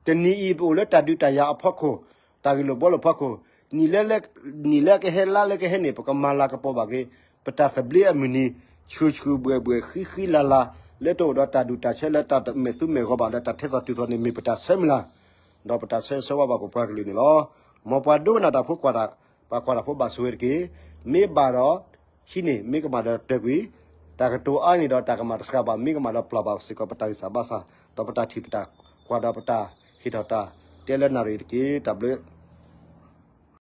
တနံၤအံၤပအိၣ်လၢတၢ်ဒုးတၢ်ယၤအဖီခိၣ်, တၢ်ဂ့ၢ်လိာ်ဘှီလိာ်ဖီခိၣ်, နံၣ်လၢကဟဲလါလၢကဟဲန့ၣ် ပကမၤလၤကပီၤဘၣ်က့ၤ ပတၢ်သဘျ့အမုၢ်နံၤ, ဆူၣ်ဆူၣ်ဘှဲၣ်ဘှဲၣ်ဃံဃံလၤလၤ, လၢတအိၣ်ဒီးတၢ်ဒုးတၢ်ဆၢလၢတၢ်မဲာ်သူမဲာ်ဂီၤဘၣ်ဒီးတၢ်ထဲသိးတုၤသိးန့ၣ် မ့ၢ်ပတၢ်ဆၢမုၢ်လၢ်, ဒီးပတၢ်ဆၢဂ့ၤဆၢဝါဘၣ်ပပှၤကလုာ်န့ၣ်လီၤ. မ်ပှၤဒိကနၣ်တၢ်ဖိကွၢ်တၢ်, ပှၤကွၢ်တၢ်ဖိဘၣ်ဆိၣ်ဂ့ၤတက့ၢ်. မ့ၢ်ဘၣ်ဒီး ဟံးန့ၢ်, မ့ၢ်ကမၣ်ဒီးတၢၢ်ကွံာ်, တၢ်ကတိၤအါန့ၢ်ဒီးတၢ်ကမၣ်တစှၤဘၣ်, မ့ၢ်ကမၣ်ဒီးပျၢ်ဘၣ်စ့ၢ်ကီးပတၢ်ဂံၢ်စၢ်ဘါစၢ်, ဒီးပတၢ်ထံၣ်ပတၢ်ကွၢ်ဒီးပတၢ်ဟ့ၣ်ထီၣ်တၢ်တဲလၢနၣ်ရံၣ်တက့ၢ်. တၢ်ဘျုး